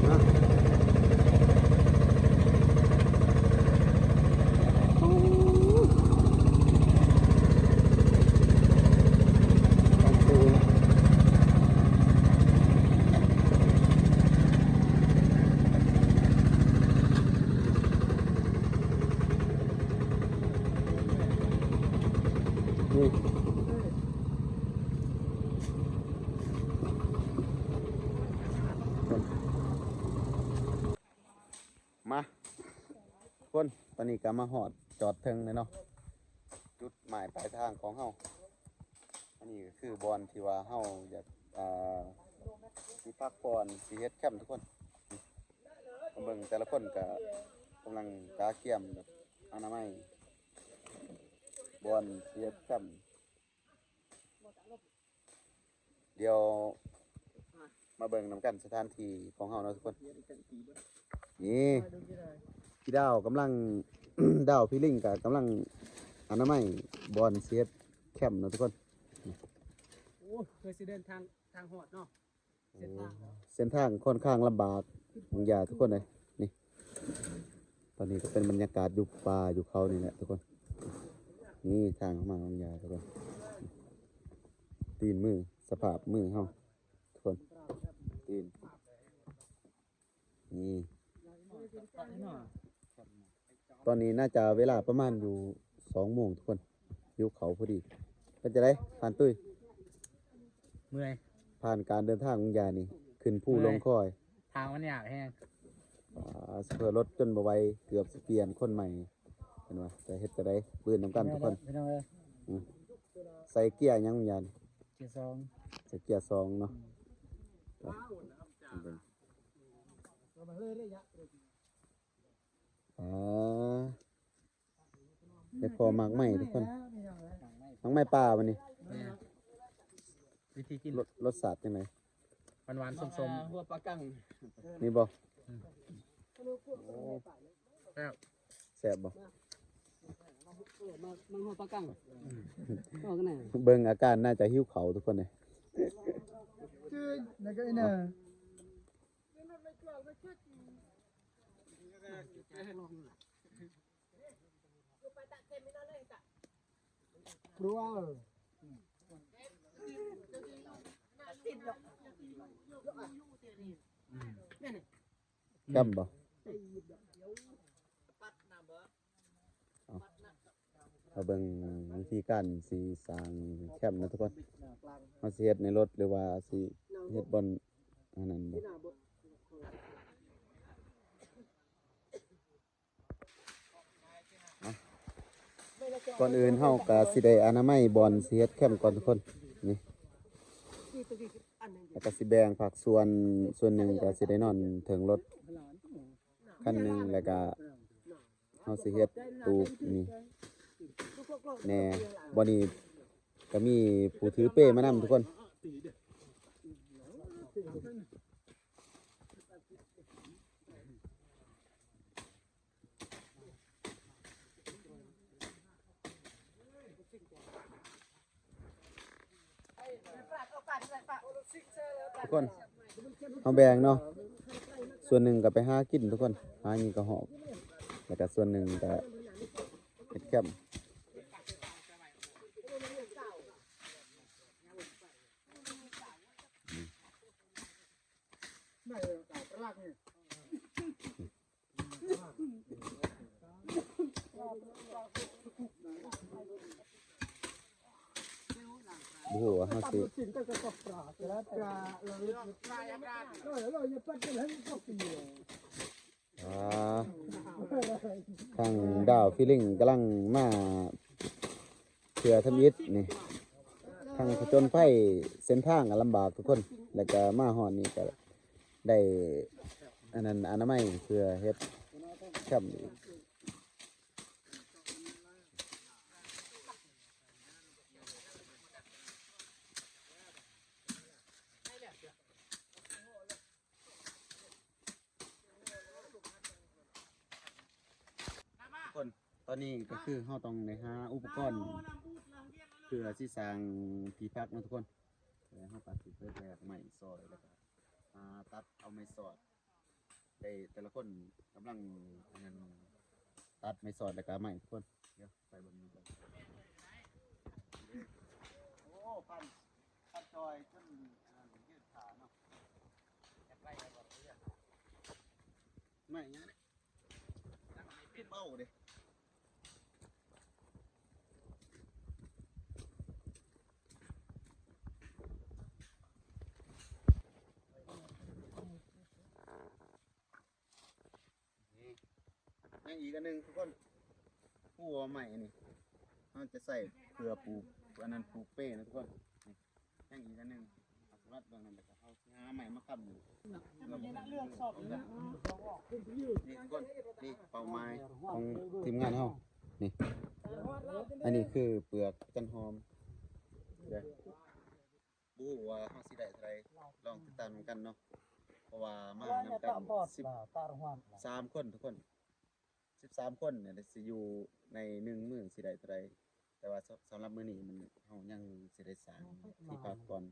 ນະ. ນີ້ ມາ ຄົນ ຕອນນີ້ກະມາຮອດຈອດເທິງແລ້ວເນາະ ຈຸດໝາຍປາຍທາງຂອງເຮົາ. ອັນນີ້ກະຄືບ່ອນທີ່ວ່າເຮົາຢາກ ອ່າ ຊິພັກຜ່ອນ ຊິເຮັດແຄມທຸກຄົນ. ມາເບິ່ງແຕ່ລະຄົນກະກຳລັງກະກຽມແບບອະນາໄມ ບ່ອນຊິເຮັດແຄມ. ດຽວມາເບິ່ງນຳກັນສະຖານທີ່ຂອງເຮົາເນາະທຸກຄົນ. ນີ້ ພີ່ດາວກຳລັງ ດາວພີ່ລິງກະກຳລັງອະນາໄມບ່ອນຊິເຮັດແຄມເນາະທຸກຄົນ. ໂອ້ ເພື່ອຊິເດີນທາງ ທາງຮອດເນາະ. ເສັ້ນທາງ ເສັ້ນທາງຄ່ອນຂ້າງລຳບາກບາງຢ່າງທຸກຄົນເອີຍ. ນີ້ ຕອນນີ້ກະເປັນບັນຍາກາດຢູ່ປ່າຢູ່ເຂົານີ້ແຫຼະທຸກຄົນ. ນີ້ທາງເຂົ້າມາບາງຢ່າງທຸກຄົນ. ຕີນມື ສະພາບມືເຮົາທຸກຄົນ ຕີນ ນີ້ ຕອນນີ້ໜ້າຈະເວລາປະມານຢູ່ສອງໂມງທຸກຄົນ ຫິວເຂົ້າພໍດີ. ເປັນຈັ່ງໃດ ຜ່ານຕຸ້ຍ? ເມື່ອຍ. ຜ່ານການເດີນທາງບາງຢ່າງນີ້ ຂຶ້ນພູລົງຄອຍ ທາງມັນຍາກແຮງ. ອ່າ ໂຊເຟີລົດຈົນບໍ່ໄຫວ ເກືອບຊິປ່ຽນຄົນໃໝ່ ເຫັນວ່າ ຈະເຮັດຈັ່ງໃດ ບືນນຳກັນທຸກຄົນ. ພີ່ນ້ອງເອີຍ ອືມ ໃສ່ເກຍຫຍັງບາງຢ່າງ? ເກຍສອງ. ໃສ່ເກຍສອງເນາະ. ອືມ ອ່າ ໄດ້ພໍໝາກໄມ້ທຸກຄົນ ໝາກໄມ້ປ່າບັດນີ້. ແມ່ນ. ວິທີກິນ ລົດ ລົດຊາດຈັ່ງໃດ? ຫວານໆ ສົ້ມໆ. ຫົວປາກັງ ນີ້ບໍ່? ອືມ ໂອ້ ແຊບ ແຊບບໍ່? ມັນຫົວປາກັງ ເບິ່ງອາການໜ້າຈະຫິວເຂົ້າທຸກຄົນເດ. ຄົນ ແຄມບໍ່? ເອົາ ມາເບິ່ງວິທີການຊິສ້າງແຄມນະທຸກຄົນ. ເຮົາຊິເຮັດໃນລົດ ຫຼືວ່າຊິເຮັດບ່ອນອັນນັ້ນບໍ່? ອ່ະ ກ່ອນອື່ນເຮົາກະຊິໄດ້ອະນາໄມບ່ອນຊິເຮັດແຄມກ່ອນທຸກຄົນ ນີ້ ແລ້ວກະຊິແບ່ງພາກສ່ວນ ສ່ວນໜຶ່ງກະຊິໄດ້ນອນເທິງລົດຄັນໜຶ່ງ ແລ້ວກະເຮົາຊິເຮັດຕູບນີ້ແດ່. ບ່ອນນີ້ກະມີຜູ້ຖືເປມານຳທຸກຄົນ. ທຸກຄົນ ເຮົາແບ່ງເນາະ ສ່ວນໜຶ່ງກໍໄປຫາກິນທຸກຄົນ ຫາຫຍັງກະຫອບ ແລ້ວກະສ່ວນໜຶ່ງກະເຮັດແຄມ. ບໍ່ຮູ້ວ່າເຮົາຊິ ອ່າ ທາງດາວຟີລິງກຳລັງມາເທື່ອທຳອິດນີ້ ທາງຜະຈົນໄພ ເສັ້ນທາງກໍລຳບາກທຸກຄົນ ແລ້ວກໍມາຮອດນີ້ກໍໄດ້ອັນນັ້ນ ອະນາໄມເພື່ອເຮັດແຄມອີກ. ທຸກຄົນ ຕອນນີ້ກໍຄືເຮົາຕ້ອງໄດ້ຫາອຸປະກອນ ເພື່ອຊິສ້າງທີ່ພັກເນາະທຸກຄົນ. ເຮົາກໍຊິໄປແບກໄມ້ຊອຍ ແລ້ວກໍຫາຕັດເອົາໄມ້ສອດ ໄດ້ ແຕ່ລະຄົນກຳລັງອັນນັ້ນ ຕັດໄມ້ສອດ ແລ້ວກໍໄມ້ທຸກຄົນ. ດຽວໄປເບິ່ງນຳກັນ. ໂອ້ ພັນ ພັນຈອຍຈົນອັນນັ້ນ ຢືດຂາເນາະ. ໄມ້ຫຍັງນີ້? ເບົາເດ້. ນີ້ ຍັງອີກອັນໜຶ່ງທຸກຄົນ ຮູ້ວ່າໄມ້ອັນນີ້ ເຮົາຈະໃຊ້ເພື່ອປູກ ອັນນັ້ນ ປູກເປ້ນະທຸກຄົນ. ນີ້ ຍັງອີກອັນໜຶ່ງ ເອົາສຳລັບເລື່ອງນັ້ນ ແລ້ວກໍເຮົາຊິຫາໄມ້ມາຄ້ຳຢູ່. ນີ້ທຸກຄົນ ນີ້ເປົ້າໝາຍຂອງທີມງານເຮົາ ນີ້ ອັນນີ້ຄືເປືອກຈັນຫອມເດີ. ບໍ່ຮູ້ວ່າເຮົາຊິໄດ້ເທົ່າໃດ ລອງຕິດຕາມນຳກັນເນາະ ເພາະວ່າມານຳກັນສິບສາມຄົນທຸກຄົນ. ສິບສາມຄົນນີ້ຊິຢູ່ໃນໜຶ່ງມື້ຊິໄດ້ເທົ່າໃດ ແຕ່ວ່າສຳລັບມື້ນີ້ມັນ ເຮົາຍັງຊິໄດ້ສ້າງທີ່ພັກກ່ອນ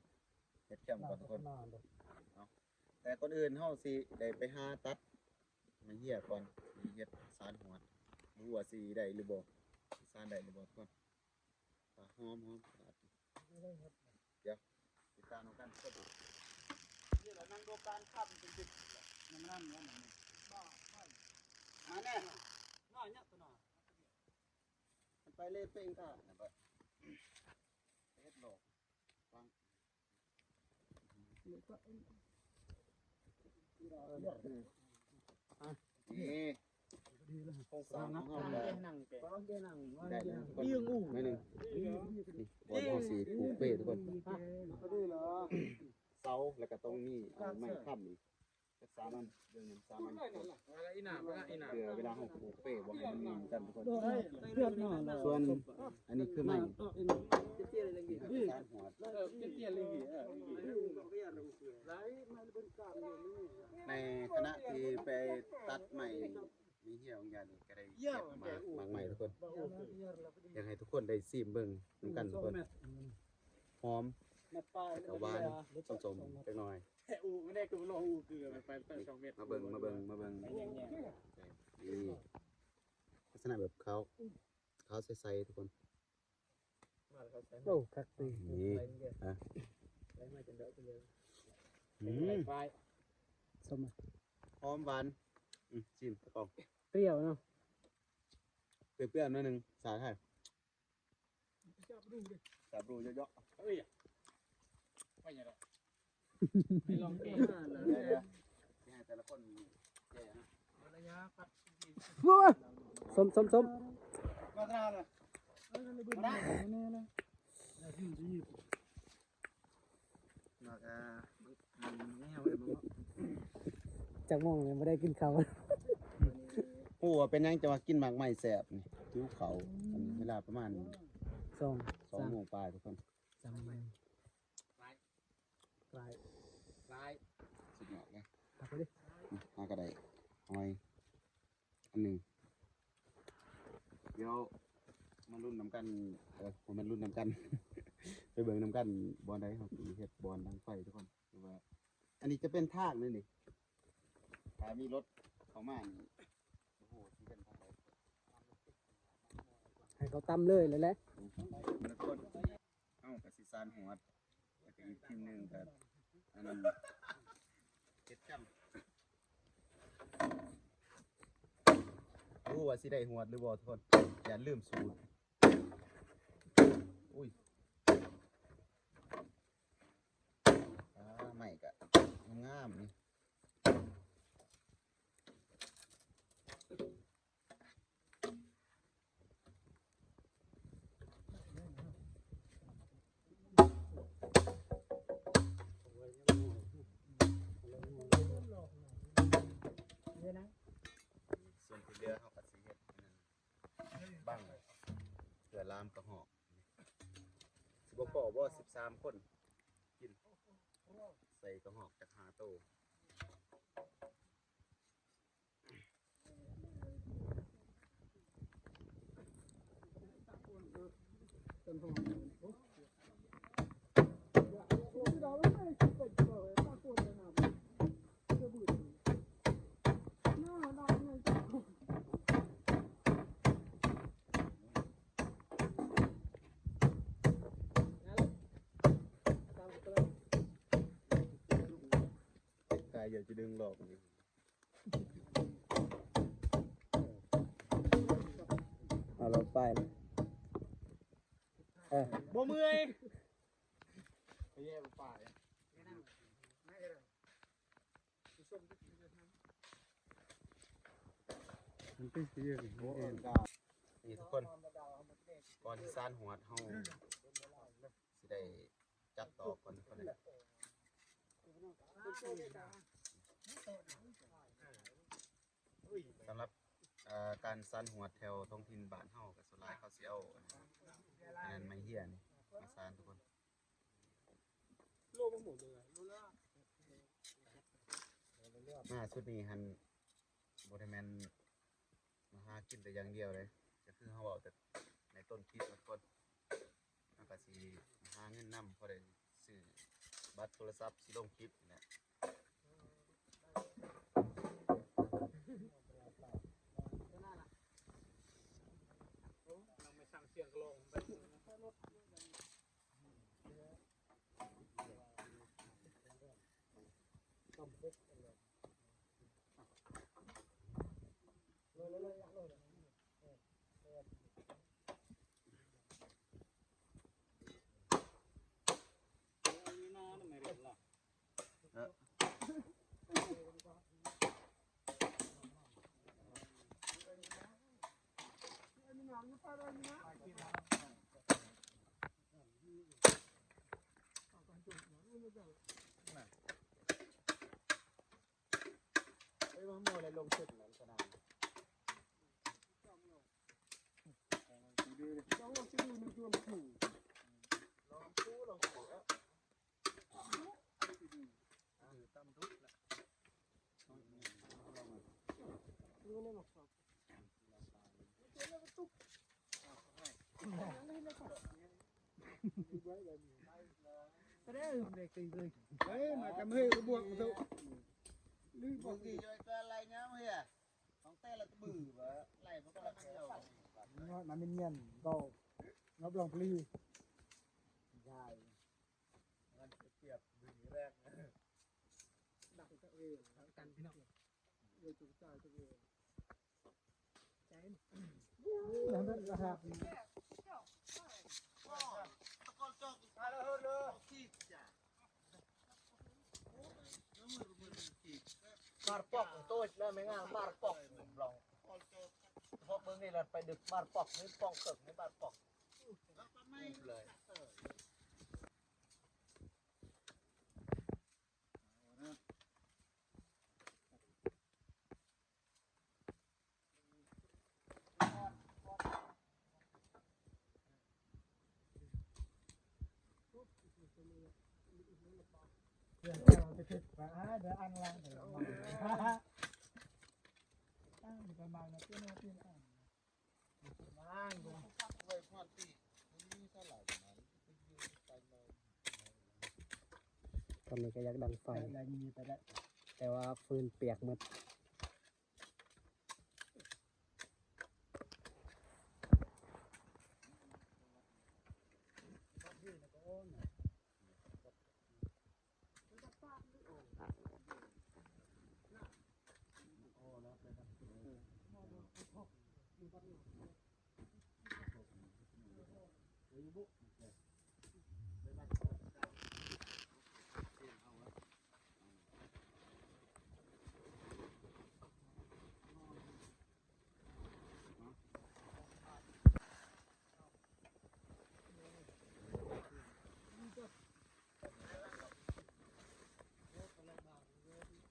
ເຮັດແຄມກ່ອນທຸກຄົນເນາະ. ແຕ່ກ່ອນອື່ນເຮົາຊິໄດ້ໄປຫາຕັດໄມ້ເຫື່ອກ່ອນ ຊິເຮັດສານຫວດ ບໍ່ຮູ້ວ່າຊິໄດ້ຫຼືບໍ່ ຊິສານໄດ້ຫຼືບໍ່ທຸກຄົນ. ຫອມໆ ດຽວຕິດຕາມນຳກັນ. ນີ້ລະນັ່ງດູການຄ່ຳເປັນສິບ ມາແນ່ ມາແນ່ ມັນໄປເລເປັງທ່ານ ເຮັດໂລກ ນີ້ໂຄງສ້າງຂອງເຮົາກໍໄດ້ແລ້ວ ໜ້ອຍໜຶ່ງ. ນີ້ ບ່ອນເຮົາຊິປູກເປ້ທຸກຄົນ ເສົາ ແລ້ວກໍຕ້ອງມີໄມ້ຄ້ຳອີກ ຈັກສາມອັນ ເລື່ອງສາມອັນ ອີ່ໜ້າ ເພື່ອເວລາເຮົາປູກເປ້ບໍ່ໃຫ້ມັນໜີກັນທຸກຄົນ. ສ່ວນອັນນີ້ຄືໄມ້ ໃນຂະນະທີ່ໄປຕັດໄມ້ ມີເຫື່ອຂອງຢານີ້ກໍໄດ້ເກັບມາໝາກໄມ້ທຸກຄົນ ຢາກໃຫ້ທຸກຄົນໄດ້ຊີມເບິ່ງນຳກັນທຸກຄົນ. ຫອມ ແລ້ວກໍຫວານ ສົ້ມໆ ຈັກໜ້ອຍ. ອູ ມັນໄດ້ຄືລອງອູຄືໄປສອງເມັດ ມາເບິ່ງ ມາເບິ່ງ ມາເບິ່ງ ນີ້ ລັກສະນະແບບຂາວ ຂາວໃສໆ ທຸກຄົນ. ໂອ້ ຄັກດີ ນີ້ ອ່ະ ອືມ ໄຟ ສົ້ມ ຫອມຫວານ. ອືມ ຊີມກະປ໋ອງ. ປຽວເນາະ ປຽວໆ ໜ້ອຍໜຶ່ງ ສາໄທ. ແຊບເຍາະໆ. ເອີຍ ໄປຫຍັງລະ ໄປລອງແກະ. ເດີໆ ຊິໃຫ້ແຕ່ລະຄົນແກະນະ. ສົ້ມໆໆ. ມາກະນາລະ ມາກະນາ. ຈັກໂມງແລ້ວບໍ່ໄດ້ກິນເຂົ້າ. ຮູ້ວ່າເປັນຫຍັງຈັ່ງວ່າກິນໝາກໄມ້ແຊບນີ້ ຫິວເຂົ້າ. ອັນນີ້ເວລາປະມານສອງ ສອງໂມງປາຍທຸກຄົນ. ສາມໂມງປາຍ ປາຍ ປາຍ. ສຸດຍອດເລີຍ. ຫາກະໄດ້ຫອຍ ອັນໜຶ່ງ. ດຽວມາລຸ້ນນຳກັນ ເອີ ບໍ່ແມ່ນລຸ້ນນຳກັນ ໄປເບິ່ງນຳກັນບ່ອນໃດເຮົາຊິເຮັດບ່ອນດັງໄຟທຸກຄົນ. ຄືວ່າອັນນີ້ຈະເປັນທາງນີ້ນີ້ ຖ້າມີລົດເຂົ້າມານີ້ ໂອ້ໂຫ ຊິເປັນທາງໃດ. ໃຫ້ເຂົາຕຳເລີຍແຫຼະ. ອືມ ທຸກຄົນ ເຮົາກະຊິສານຫວດ ແລ້ວກະອີກທີມໜຶ່ງກະອັນນັ້ນ ເຮັດຈ້ຳ. ບໍ່ຮູ້ວ່າຊິໄດ້ຫວດຫຼືບໍ່ທຸກຄົນ ຢ້ານລືມສູດ. ອຸ້ຍ ອ່າ ໄມ້ກະງາມໆ ນີ້. ສ່ວນທີ່ເຫຼືອເຮົາກະຊິເຮັດບັ້ງເພື່ອລາມກະຮອກ. ຊິບໍ່ພໍບໍ່ ສິບສາມຄົນກິນ ໃສ່ກະຮອກຈັກຫ້າໂຕ. ກາຍຢາກຈະດຶງລອກນີ້ ເອົາລອກໄປ. ເອີ ບໍ່ເມື່ອຍ ໄປແຍ່ໄປ. ມັນເປັນຄື ໂອ້ ເອີ ນີ້ທຸກຄົນ ກ່ອນທີ່ສານຫວດເຮົາຊິໄດ້ຈັດຕອກກ່ອນ. ສຳລັບ ເອີ ການສານຫວດແຖວທ້ອງຖິ່ນບ້ານເຮົາກະສ່ວນຫຼາຍເຂົາຊິເອົາ ອັນນັ້ນ ໄມ້ເຮຍນີ້ມາສານທຸກຄົນ. ມາຊຸດນີ້ຫັ້ນບໍ່ໄດ້ແມ່ນມາຫາກິນແຕ່ຢ່າງດຽວເດ້ ກະຄືເຮົາເວົ້າແຕ່ໃນຕົ້ນຄລິບທຸກຄົນ. ເຮົາກະຊິຫາເງິນນຳ ພໍໄດ້ຊື້ບັດໂທລະສັບ ຊິລົງຄລິບນີ້ແຫຼະ. ເອີຍ ມາກຳເຮີຍກະບວກໂຕ ລືບອກ ເບິ່ງຊິ ຈອຍກະໄລ່ຍາມເຮີຍ ຂອງແຕ່ລະຕະບື່ ວ່າໄລ່ບໍ່ກະລັກດຽວ ຍອດມາເມນໆ ກໍງອບລອງປະລີ ຍາຍ ມັນປຽບບື່ແລກ. ກັນພີ່ນ້ອງ Marpok, tuh, lah, mengal, marpok, blong. Hok bưng ni lah, pai dek marpok, ni pong kek, ni marpok. Blai.ຕອນນີ້ກໍຢາກດັງໄຟ ແຕ່ວ່າຟືນປຽກໝົດ.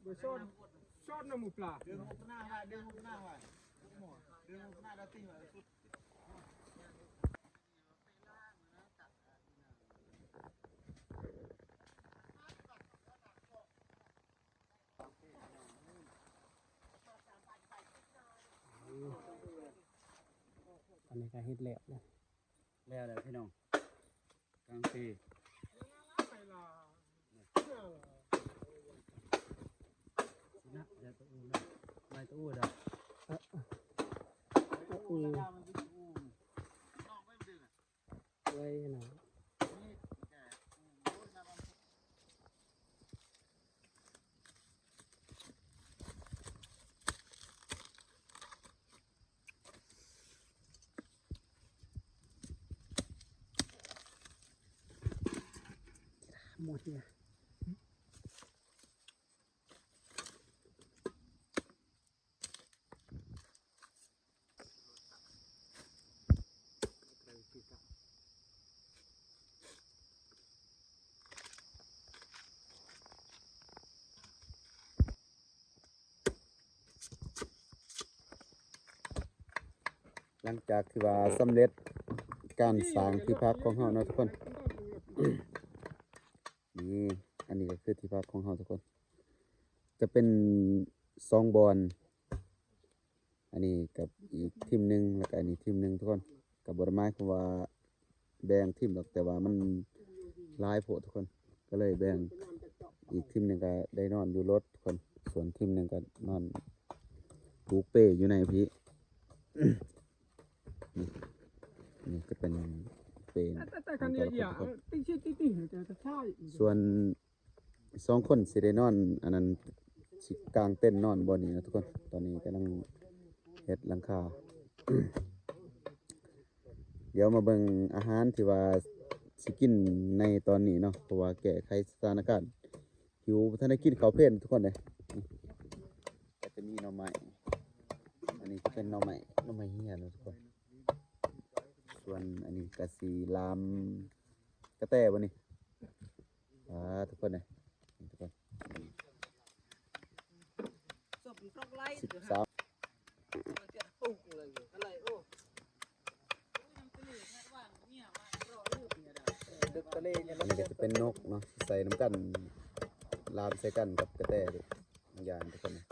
ບໍ່ຊ້ອນ ຊ້ອນນຳໝູປາ ດຶງຫົວໜ້າໄວ້ ດຶງຫົວໜ້າໄວ້ ດຶງຫົວໜ້າໄດ້ຕິໄວ້ສຸດ. ອັນນີ້ກໍເຮັດແລ້ວເດ້ ແລ້ວແລ້ວພີ່ນ້ອງ ກາງເປ ນະ ຢ່າຕະອູນະ ໄມ້ຕະອູດອກ ຕະອູ ໄວ້ນະ. ຫຼັງຈາກທີ່ວ່າສຳເລັດການສ້າງທີ່ພັກຂອງເຮົາເນາະທຸກຄົນ ນີ້ ອັນນີ້ກໍຄືທີ່ພັກຂອງເຮົາທຸກຄົນ ຈະເປັນສອງບ່ອນ ອັນນີ້ກັບອີກທີມໜຶ່ງ ແລ້ວກໍອັນນີ້ທີມໜຶ່ງທຸກຄົນ ກໍບໍ່ໄດ້ໝາຍຄວາມວ່າແບ່ງທີມດອກ ແຕ່ວ່າມັນຫຼາຍໂພດທຸກຄົນ ກໍເລີຍແບ່ງ ອີກທີມໜຶ່ງກໍໄດ້ນອນຢູ່ລົດທຸກຄົນ ສ່ວນທີມໜຶ່ງກໍນອນປູກເປຢູ່ໃນພີ້ ນີ້ ນີ້ຈະເປັນເປຂອງແຕ່ລະຄົນທຸກຄົນ ສ່ວນ ສອງຄົນຊິໄດ້ນອນ ອັນນັ້ນ ຊິກາງເຕັນນອນບ່ອນນີ້ນະທຸກຄົນ ຕອນນີ້ກຳລັງເຮັດຫຼັງຄາ ດຽວມາເບິ່ງອາຫານທີ່ວ່າຊິກິນໃນຕອນນີ້ເນາະ ເພາະວ່າແກ້ໄຂສະຖານະການ ຫິວ ບໍ່ທັນໄດ້ກິນເຂົ້າເພນທຸກຄົນເດ້ ກໍຈະມີໜໍ່ໄມ້ ອັນນີ້ຈະເປັນໜໍ່ໄມ້ ໜໍ່ໄມ້ເຫຍເນາະທຸກຄົນ ສ່ວນອັນນີ້ກໍຊິລາມກະແຕບໍ່ນີ້ ອ່າ ທຸກຄົນເອີຍ ທຸກຄົນ ສິບສາມ ອັນນີ້ກໍຈະເປັນນົກເນາະ ໃສ່ນຳກັນ ລາມໃສ່ກັນກັບກະແຕ ຢ່າງທຸກຄົນ ນົ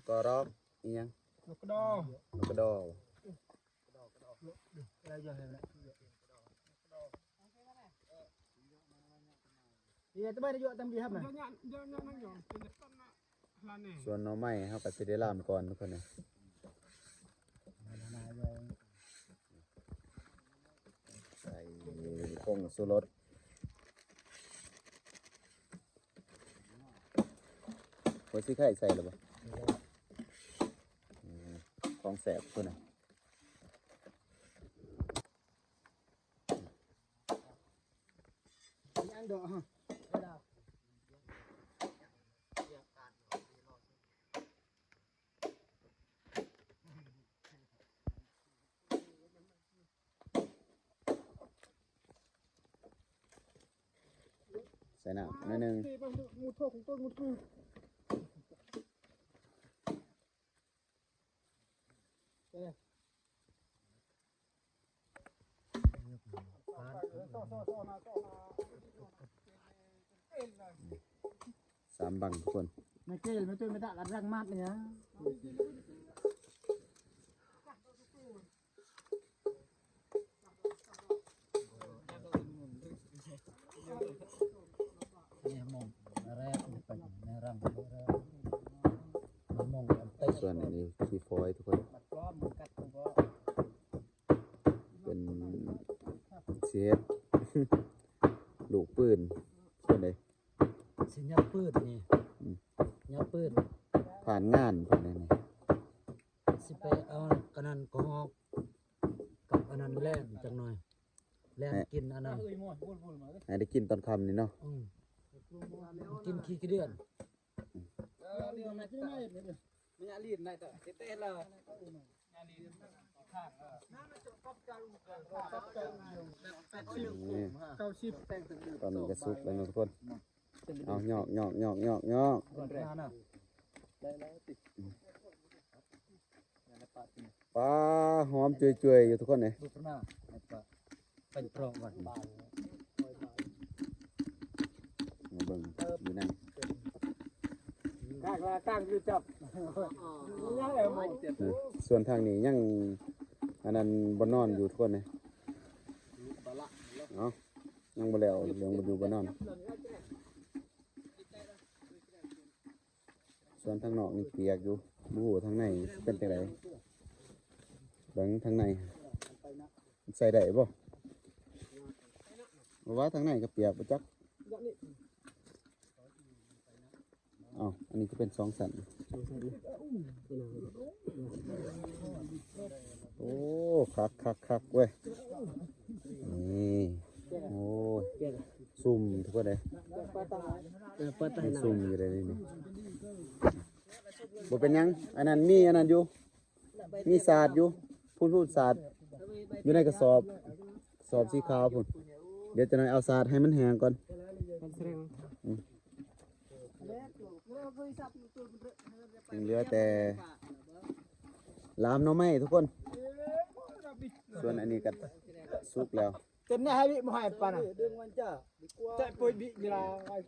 ກກະຣອກ ອີຫຍັງ ນົກກະດໍ ນົກກະດໍ. ສ່ວນໜໍ່ໄມ້ເຮົາກໍຊິໄດ້ລາມກ່ອນທຸກຄົນເອີຍ ໃສ່ຜົງຊູລົດ ຫົວສີໄຄໃສ່ແລ້ວບໍ່? ອືມ ຂອງແຊບພຸ້ນນະ. ໃສ່ນ້ຳໜ້ອຍໜຶ່ງ. ສາມບັງທຸກຄົນ ສ່ວນອັນນີ້ຂີ້ຝອຍທຸກຄົນ ເປັນເສດລູກປືນ ສ່ວນໃດ ຊິຫຍັບປືນນີ້ ອືມ ຫຍັບປືນ ຜ່ານງານເພິ່ນນີ້ ຊິໄປເອົາອັນນັ້ນກໍຮອກ ກັບອັນນັ້ນແລ່ນຈັກໜ່ອຍ ແລ່ນ ໃຫ້ ກິນອັນນັ້ນ ໃຫ້ໄດ້ກິນຕອນຄ່ຳນີ້ເນາະ ອືມ ກິນຂີ້ຂີ້ເດືອນ ອືມ ຕອນນີ້ກໍສຸກແລ້ວເນາະທຸກຄົນ ເອົາ ຍອກໆໆໆ ຍອກ ປາຫອມຈວຍໆຢູ່ທຸກຄົນເອີຍ ມາເບິ່ງຢູ່ນັ້ນ ກາງລາກາງຢູ່ຈັບ ເອີ ສ່ວນທາງນີ້ຍັງອັນນັ້ນບໍ່ນອນຢູ່ທຸກຄົນເອີຍ ເອົາ ຍັງບໍ່ແລ້ວເລື່ອງບໍ່ຢູ່ບໍ່ນອນ. ສ່ວນທາງນອກນີ້ປຽກຢູ່ ບໍ່ຮູ້ວ່າທາງໃນຊິເປັນຈັ່ງໃດ ເບິ່ງທາງໃນໃສ່ໄດ້ບໍ່ ເພາະວ່າທາງໃນກໍປຽກບໍ່ຈັກ ເອົ້າ ອັນນີ້ຄືເປັນສອງຊັ້ນ ໂອ້ ຄັກໆໆເວີຍ ນີ້ ໂອ້ຍ ຊຸ່ມທຸກຄົນເອີຍ ເອີ ເປີດຕາໃຫ້ ຊຸ່ມຢູ່ເດ້ນີ້ ບໍ່ເປັນຫຍັງ ອັນນັ້ນມີອັນນັ້ນຢູ່ ມີສາດຢູ່ ພຸ້ນໆ ສາດຢູ່ໃນກະສອບ ກະສອບສີຂາວພຸ້ນ ດຽວຈັກໜ່ອຍເອົາສາດໃຫ້ມັນແຫ້ງກ່ອນ ອືມ ຍັງເຫຼືອແຕ່ລາມໜໍ່ໄມ້ທຸກຄົນ ສ່ວນອັນນີ້ກໍສຸກແລ້ວ ເຕັມແນ່ໃຫ້ວິບໍ່ໃຫ້ປານນະ ແຕ່ປົຍບິເວລາ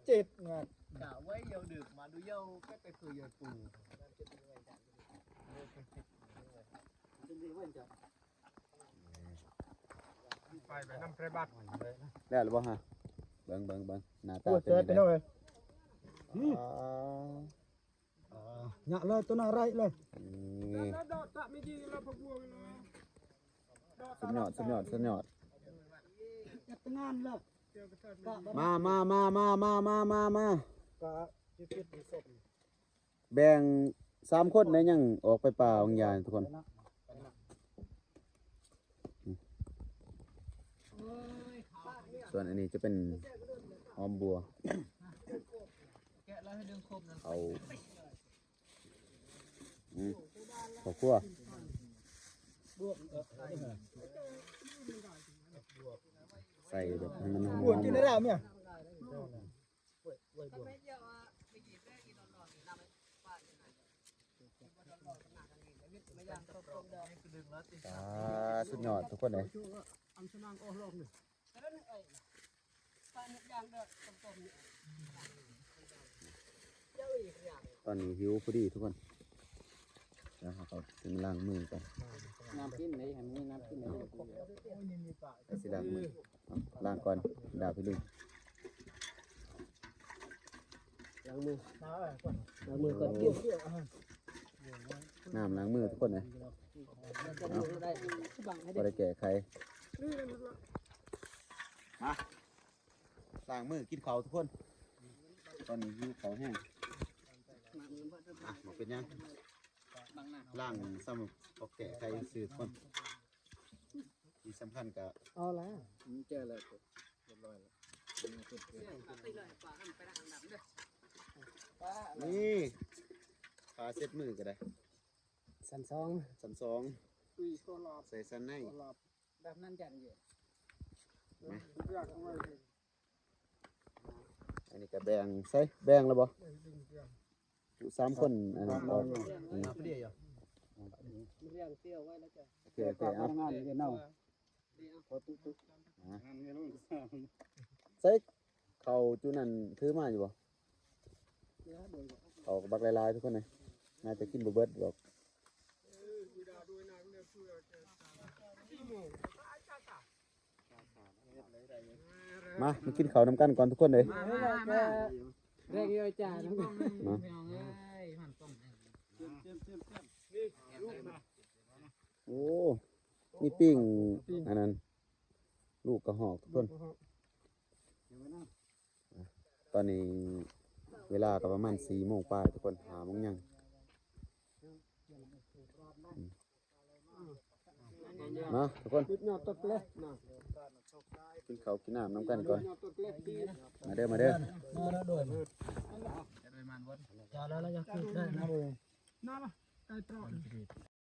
ເຈັດງານ ກະໄວ້ເຍົວດຶກມາດູເຍົວ ແຕ່ໄປຄືເຍົວປູ ໄປ ໄປນຳແພບັດ ແລ້ວຫຼືບໍ່ຮະ ເບິ່ງໆໆ ໜ້າຕາເປັນຈັ່ງໃດ ອືມ ຍະເລີຍ ຕົວໜ້າໄຣເລີຍ ອືມ ສຸດຍອດ ສຸດຍອດ ສຸດຍອດ ຈັດງານເລີຍ ມາ ມາ ມາ ມາ ກະຊິເກັບສົບ ແບ່ງສາມຄົນໄດ້ ຍັງອອກໄປປ່າບາງຢ່າງທຸກຄົນ ສ່ວນອັນນີ້ຈະເປັນຫອມບົວ ເອົາ ອືມ ເຂົ້າຄົວ ໃສ່ແບບໃຫ້ມັນຫອມໆ ກິນໄດ້ແລ້ວເມຍ ອ່າ ສຸດຍອດທຸກຄົນເອີຍ ຕອນນີ້ຫິວພໍດີທຸກຄົນ ແລ້ວເຮົາກໍຊິມາລ້າງມືກັນ ນ້ຳກິນເດ້ ໃຫ້ມັນມີນ້ຳກິນເດ້ ກໍຊິລ້າງມື ລ້າງກ່ອນ ດາວພີ່ລຸງ ລ້າງມື ລ້າງມືກ່ອນກິນ ນ້ຳລ້າງມືທຸກຄົນເອີຍ ບໍ່ໄດ້ແກ້ໄຂ ມາ ລ້າງມືກິນເຂົ້າທຸກຄົນ ຕອນນີ້ຫິວເຂົ້າແຮງ ອ່ະ ບໍ່ເປັນຫຍັງ ລ້າງຊ້ຳ ພໍແກ້ໄຂຊື່ຄົນ ທີ່ສຳຄັນກໍ ເອົາລະ ເຈີແລ້ວ ຮຽບຮ້ອຍແລ້ວ ນີ້ ຜ້າເຊັດມືກໍໄດ້ ຊັ້ນສອງ ຊັ້ນສອງ ໃສ່ຊັ້ນໃນ ແບບນັ້ນຈັນຢູ່ ມາ ອັນນີ້ກໍແບ່ງໃສ່ ແບ່ງແລ້ວບໍ່? ຢູ່ສາມຄົນ ອັນນີ້ກໍ ອືມ ຮຽງຕຽວໄວ້ແລ້ວຈ້ະ ໂອເຄ ໂອເຄ ເອົາ ໃສ່ເຂົ້າຈຸນັ້ນ ຖືມາຢູ່ບໍ່? ເຂົ້າກໍບັກຫຼາຍໆ ທຸກຄົນເອີຍ ໜ້າຈະກິນບໍ່ເບິດດອກ. ມາ ມາກິນເຂົ້ານຳກັນກ່ອນທຸກຄົນເອີຍ ມາ ມາ ມາ ແລກເອີຍຈ້າ ມາ ພີ່ນ້ອງເອີຍ ມັນຕ້ອງ ໂອ້ ມີປີ້ງ ປີ້ງ ອັນນັ້ນ ລູກກະຮອກທຸກຄົນ ອ່ະ ຕອນນີ້ເວລາກໍປະມານສີ່ໂມງປາຍທຸກຄົນ ຫ້າໂມງຍັງ ອືມ ມາທຸກຄົນ ກິນເຂົ້າກິນນ້ຳນຳກັນກ່ອນ ມາເດີ ມາເດີ ມາເດີ ມາເດີ ມາເດີ.